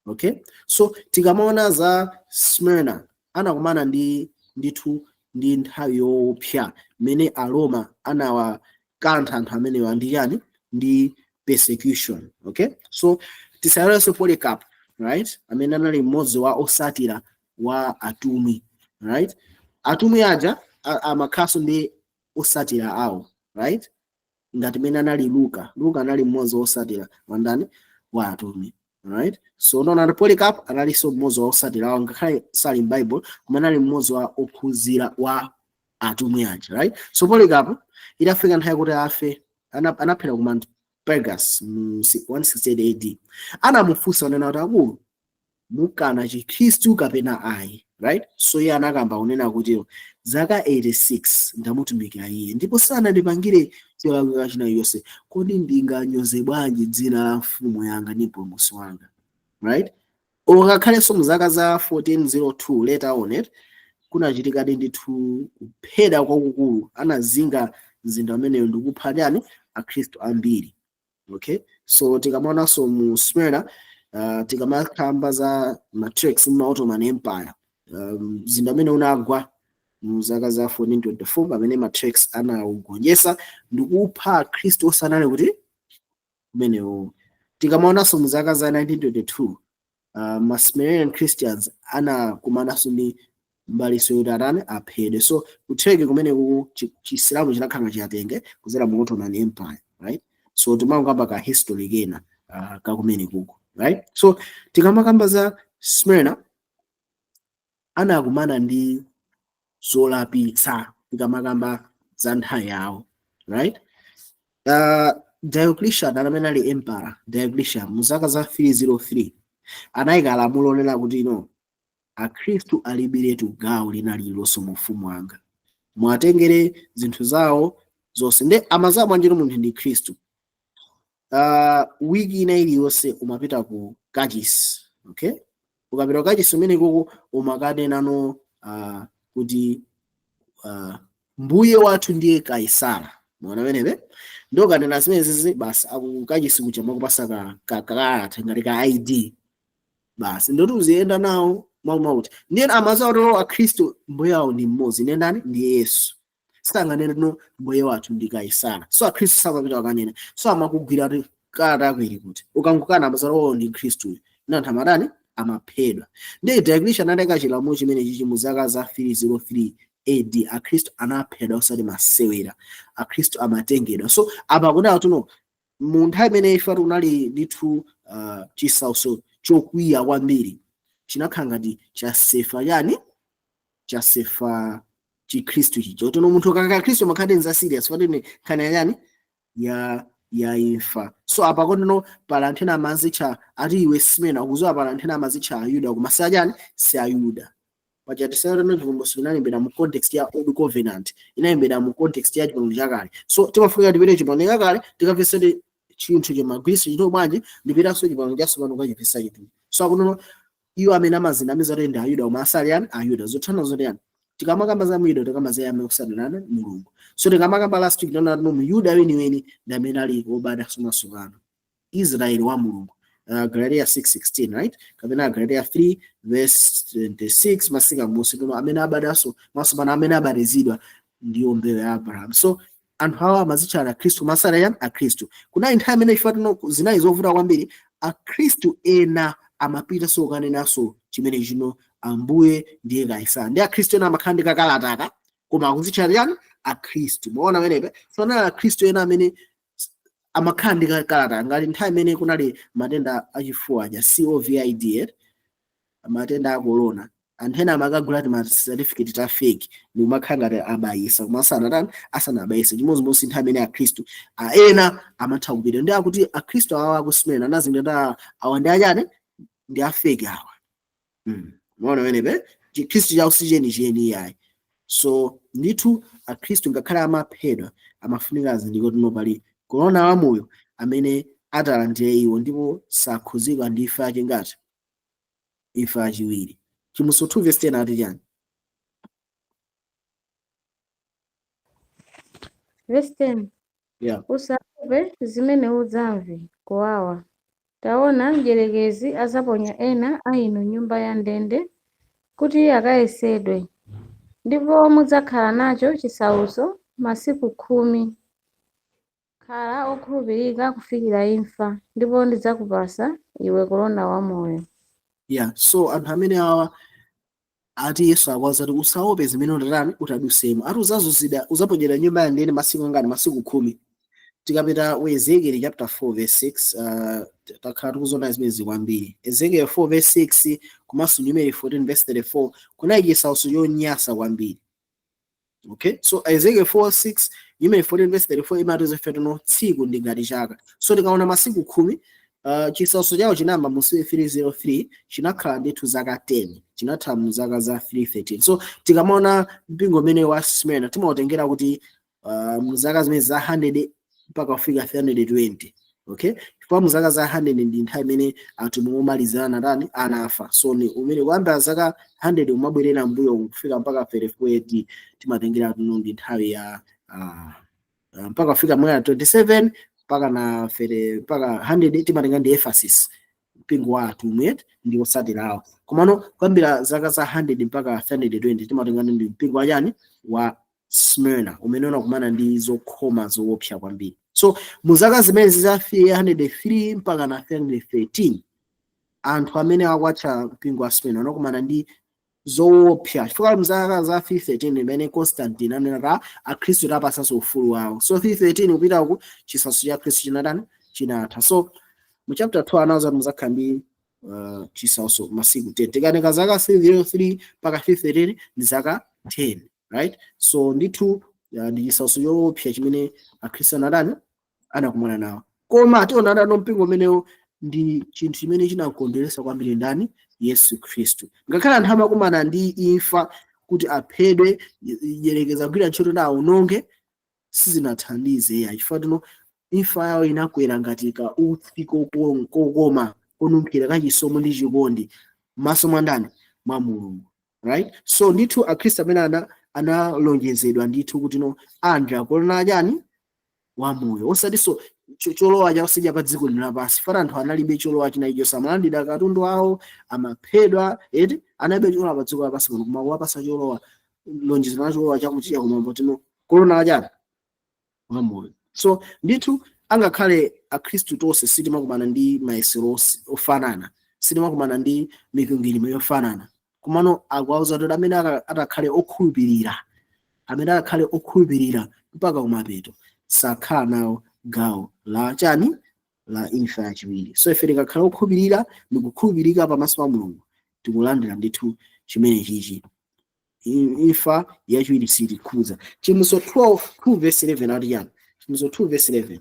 Okay, so tikamaona za Smyrna, anakumana ndi ndithu ndi nthawi yoopsa mmene Aroma anawakantha anthu amenewa ndi chani? Ndi persecution. Okay, so tisayiwalenso Polycarp, right, amene anali mmodzi wa osatira wa atumwi, right? Atumwi aja amakhalanso ndi osatira awo, right? Ngati mene anali Luka. Luka anali mmodzi wa osatira wa ndani? Wa atumwi, right? So unaona kuti Polycarp analinso mmodzi wa osatira awo, ngakhale sali m'Bible, koma anali mmodzi wa ophunzira wa atumwi aja, right? So Polycarp itafika nthawi kuti afe, anaphera ku Mount Pergas mu 168 AD. Anamufunsa kunena kuti, "Akulu, mukana Chikhristu kapena ayi?" Right? So iye anakamba kunena kuti, "Zaka 86 ndamutumikira iye ndipo sanandipangire cholakwika china chonse. Kodi ndinganyoze bwanji dzina la mfumu yanga ndi mpulumutsi wanga?" Right? Ukakhalenso mu zaka za 1402, later on it kunachitikadi ndithu kuphedwa kwakukulu. Anazinga mzinda umeneyo ndikupha chani? Akhristu ambiri. Okay, so tikamaonanso mu Smyrna, tikamakamba za ma Turks, ma Ottoman Empire, mzinda umene unagwa mu zaka za 1424 pamene ma Turks anawugonjetsa ndikupha akhristu osanale kuti kumenewo. Tikamaonanso mu zaka za 1922, ma Smyrnian Christians anakumananso ndi mbaliso yoti atani? Aphedwe. So ku Turkey kumeneku Chisilamu chinakhala chiyatenge kudzera mu Ottoman Empire, right? So timakamba ka history kena kakumene kuko, right? So tikamakamba za Smyrna, anakumana ndi zolapitsa tikamakamba za nthawi yawo, right? Diocletian, amene ali emperor Diocletian mu zaka za 303, anayika lamulo lonena kuti, "No, akhristu alibiretu gawo lina lililonse mu ufumu wanga, mwatengere zinthu zawo zonse." Nde amazawo bwanjiro munthu ndi Khristu, wiki ina iliyonse umapita ku kachisi. Okay, ukapita ku kachisi umene koko umakanenano kuti "Mbuye wathu ndiye Kaisara." Mwana amenepe ndo kanena zimenezi basi, akukachisi kuja makupasa ka kakalata ngati ka ID basi, ndoti uziyenda nawo mwaumauti. Ndiye amazawo kuti akhristu mbuye wawo ndi mmodzi, ndiye ndani? Ndi Yesu. Sanganene, "No, mbuye wathu ndi Kaisara." So akhristu samapita wakanena, so amakugwira kuti kalata yako ili kuti. Ukangokana, amazala, "Oh, ndi Khristu." Ndi anthu amatani? Amaphedwa. Ndiye Diocletian analeka chilamulo chimene chichi mu zaka za 303 AD. Akhristu anaphedwa osati masewera, akhristu amatengedwa. So apa kunena tuno mu nthawi imene ife kunali ndithu chisautso chokwiya kwambiri, chinakhala ngati chasefa chani? Chasefa Chikhristu chija. Kuti munthu ukakhala Khristu umakhala nza serious, fatine nkhani ya chani? Ya imfa. So apa kono pala anthu ena amazitcha ati, "Iwe Simena, ukuziwa." Pala anthu ena amazitcha Ayuda koma si achani? Si Ayuda. Paja tisayotano chivumbulutso inalembedwa mu context ya Old Covenant, inalembedwa mu context ya Chipangano Chakale. So timafunika tipite Chipangano Chakale tikamvetsere chinthu chimagwiritso chito bwanji, ndipitanso Chipangano Chatsopano kukachipesa chinthu. So akunono iwo amene amazinamiza kuti ndi Ayuda koma asali yani? Ayuda. Zothana zoti yani? Tikamakamba za Muyuda, tikamba za amene kusatirana Mulungu. So tikamakamba last week, tinaona kuti Muyuda weniweni ndi amene ali wobadwa mwatsopano, Israeli wa Mulungu, Galatia 6:16, right? Kapena Galatia 3 verse 26 masika musi tuno, amene abadwanso mwatsopano, amene abatizidwa, ndiyo mbewu ya Abraham. So anthu awa amazitcha akhristu koma asali yani? Akhristu. Kunali nthawi imene ife tino zinali zovuta kwambiri. Akhristu ena amapita so kanenanso chimene chino, "Ambuye ndiye Kaisara." Ndi akhristu ena amakhala ndi kakalataka koma akuzitcha yani? Akhristu. Maona amenepe? So anali akhristu ena amene amakhala ndi kakalata, ngati nthawi imene kunali matenda achifuwa aja, COVID, matenda a corona, anthu ena amakagula ti ma certificate ta fake ndikumakhala ngati abayisa koma asanatani? Asanabayise. Chimodzimodzi nthawi imene akhristu ena amatha kupita ndi akuti akhristu awa akusimena anazindikira awa ndi achani? Ndi a fake awa. Maona amenepe? Chikhristu chawo si chenicheni iyayi. So ndithu akhristu ngakhale amaphedwa, amafunika azindikire kuti pali korona wamoyo amene Atalandire iwo ndipo sakhuzidwa ndi imfa yachingati? Imfa yachiwiri. Chivumbulutso 2 verse 10 ati chani? Verse 10. Yeah. Usaope zimene udzamve kuwawa. Taona, mdierekezi adzaponya ena a inu m'nyumba ya ndende kuti akayesedwe, ndipo mudzakhala nacho chisautso masiku 10. Khala okhulupirika kufikira imfa, ndipo ndidzakupatsa iwe korona wa moyo. Yeah, so anthu amene awa ati Yesu akuwauza kuti usaope zimene utatani utadusemo. Ati uzazunzidwa, uzaponyedwa nyumba ya ndende masiku angati? Masiku 10. Tikapita ku Ezekiel chapter 4 verse 6, takhala tikuziona zimenezi kwambiri. Ezekiel 4 verse 6 komanso Numeri 14 verse 34 kunali chisautso chonyasa kwambiri. Okay, so Ezekiel 4 6, Numeri 14 verse 34 imatiuza ife tino tsiku ndi ngati chaka. So tikaona masiku 10, chisautso chawo chinayamba mu 303, chinakhala ndithu zaka 10, chinatha mu zaka za 313. So tikamaona mpingo umene wa Smyrna timautengera kuti mu zaka zimene za 100 mpaka kufika 320. Okay, chifukwa mu zaka za 100 ndi nthawi imene atumwi omalizira anatani? Anafa. So ni umene kuyambira zaka 100 umabwerera mbuyo kufika mpaka 34 AD, timatengera tuno ndi nthawi ya mpaka kufika mwina 27 mpaka na fere mpaka 100, timatenga ndi Ephesus, mpingo wa atumwi ndi otsatirawo. Komano kuyambira zaka za 100 mpaka 320 timatenga ndi mpingo wa chani? Wa Smyrna, umene unakumana ndi zokhoma zoopsa kwambiri. So mu zaka zimenezi za 303 mpaka na 313, anthu amene akuwatcha mpingo wa Smyrna unakumana ndi zoopsa, chifukwa mzaka za 313 imene Constantine anena kuti akhristu tapasanso ufulu wawo. So 313 kupita uku chisautso cha Khristu chinatani? Chinatha. So mu chapter 2 anawuza kuti muzakhala ndi chisautso masiku 10. Tikatenga zaka 303 mpaka 313 ndi zaka 10, right? So ndithu ndi chisautso choopsa chimene akhristu anatani? Anakumana nawo. Koma tiona adano mpingo umenewo ndi chinthu chimene chinakondweretsa kwambiri ndani? Yesu Khristu. Ngakhale anthu amakumana ndi imfa kuti aphedwe, yerekeza kugwira ntchito na aononge, sizinathandize ya, chifukwa tino imfa yawo inakwera ngati ka utsi kokoma konunkhira kachisomo ndi chikondi m'maso mwa ndani? Mwa Mulungu, right? So ndithu akhristu amene analonjezedwa ndithu kuti no andra kolona chani? Wamoyo, osatinso cholowa chawo sija pa dziko lino lapansi. Fana anthu analibe cholowa china ichonse, amalandira katundu awo, amaphedwa eti, analibe cholowa pa dziko lapansi pano, koma kuwapasa cholowa, lonjezo la cholowa chakuti chakumwamba, tino kolona chani? Wamoyo. So ndithu angakhale akhristu tonse sitimakumana ndi mayesero ofanana, sitimakumana ndi mikwingwirima yofanana, komano akuwauza kuti amene atakhale okhulupirira, amene atakhale okhulupirira mpaka kumapeto sakhala nawo gawo la chani? La imfa yachiwiri. So ife tikakhala okhulupirira ndi kukhulupirika pamaso pa Mulungu, tikulandira ndithu chimene chichi, imfa yachiwiri sitikhudza. Chivumbulutso 12 2 verse 11 ati chani? Chivumbulutso 2 verse 11.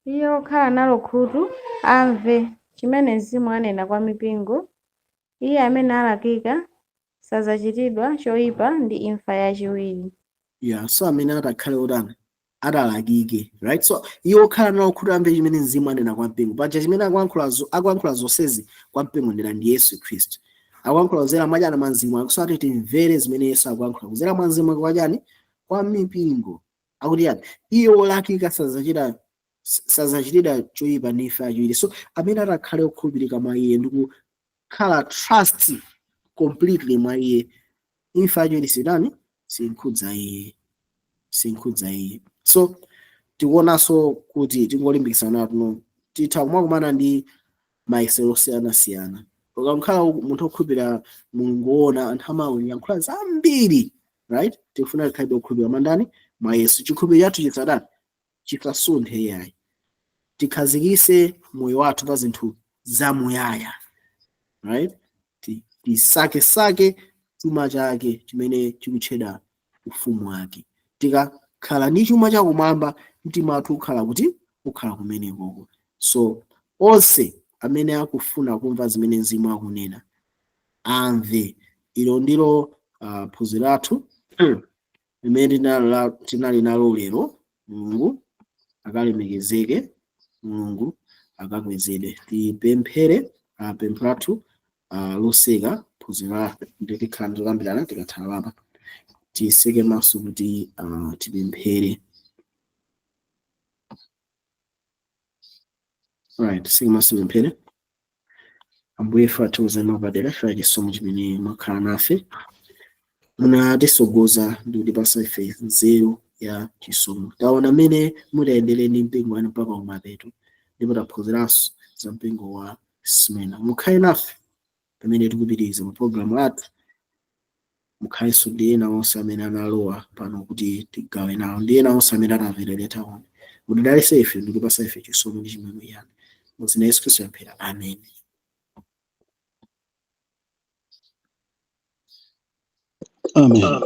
Iye wokhala nalo khutu amve chimene Mzimu anena kwa mipingo. Iye amene alakika sadzachitidwa choyipa ndi imfa yachiwiri. Yeah, so amene atakhale otani? Atalakike, right? So iye okhala nawo khutu amve chimene Mzimu anena kwa mpingo. Paja chimene akuyankhula zonsezi kwa mpingo ndina ndi Yesu Khristu, akuyankhula kudzera mwachani? Mwa Mzimu wake. So ati timvere zimene Yesu akuyankhula kudzera mwa Mzimu wake kwachani? Kwa mipingo. Akuti yani? Iye wolakika sadzachitidwa choyipa ndi imfa yachiwiri. So amene atakhale okhulupirika mwa iye ndi kukhala trust completely mwa iye, imfa yachiwiri sitani? Sinkhudza iye, sinkhudza iye. So tikuonanso kuti tingolimbikitsana tuno, titha kumakumana ndi mayesero osiyanasiyana. Ukakhala munthu okhulupirira Mulungu woona, anthu amayankhula zambiri, right? Tikufuna tikhale okhulupirira mwandani? Mwa Yesu. Chikhulupiriro chathu chisatani? Chisasunthe yayi. Tikhazikise moyo wathu pa zinthu zamuyaya, right? Tisakesake chuma chake chimene chikutchedwa ufumu wake. Tikakhala ndi chuma chakumwamba, mtima wathu ukhala kuti? Ukhala kumenekoko. So onse amene akufuna kumva zimene Mzimu akunena amve. Ilo ndilo phunziro lathu limene tinali nalo lero. Mulungu akalemekezeke, Mulungu akakwezedwe. Tipemphere pempho lathu loseka phunziro lathu, ndi tikhala tikambirana tikathala apa. Tiseke maso kuti tipemphere. Right, tiseke maso tipemphere. Ambuye ife athokoza mapadera ife chisomo chimene mwakhala nafe, munatisogoza ndi kutipasa ife nzeru ya chisomo. Taona mmene mutayendere ndi mpingo wanu mpaka kumapeto, ndipo taphunziranso za mpingo wa Smyrna. Mukhale nafe pamene tikupitiriza mu programu athu, mukhalenso ndi ena onse amene analowa pano kuti tigawe nawo, ndi ena onse amene anamverera taona. Mutidalitse ife ndi kutipasa ife chisomo ndi chimwemwe chanu. Mu dzina la Yesu Khristu tapemphera, amen. Amen.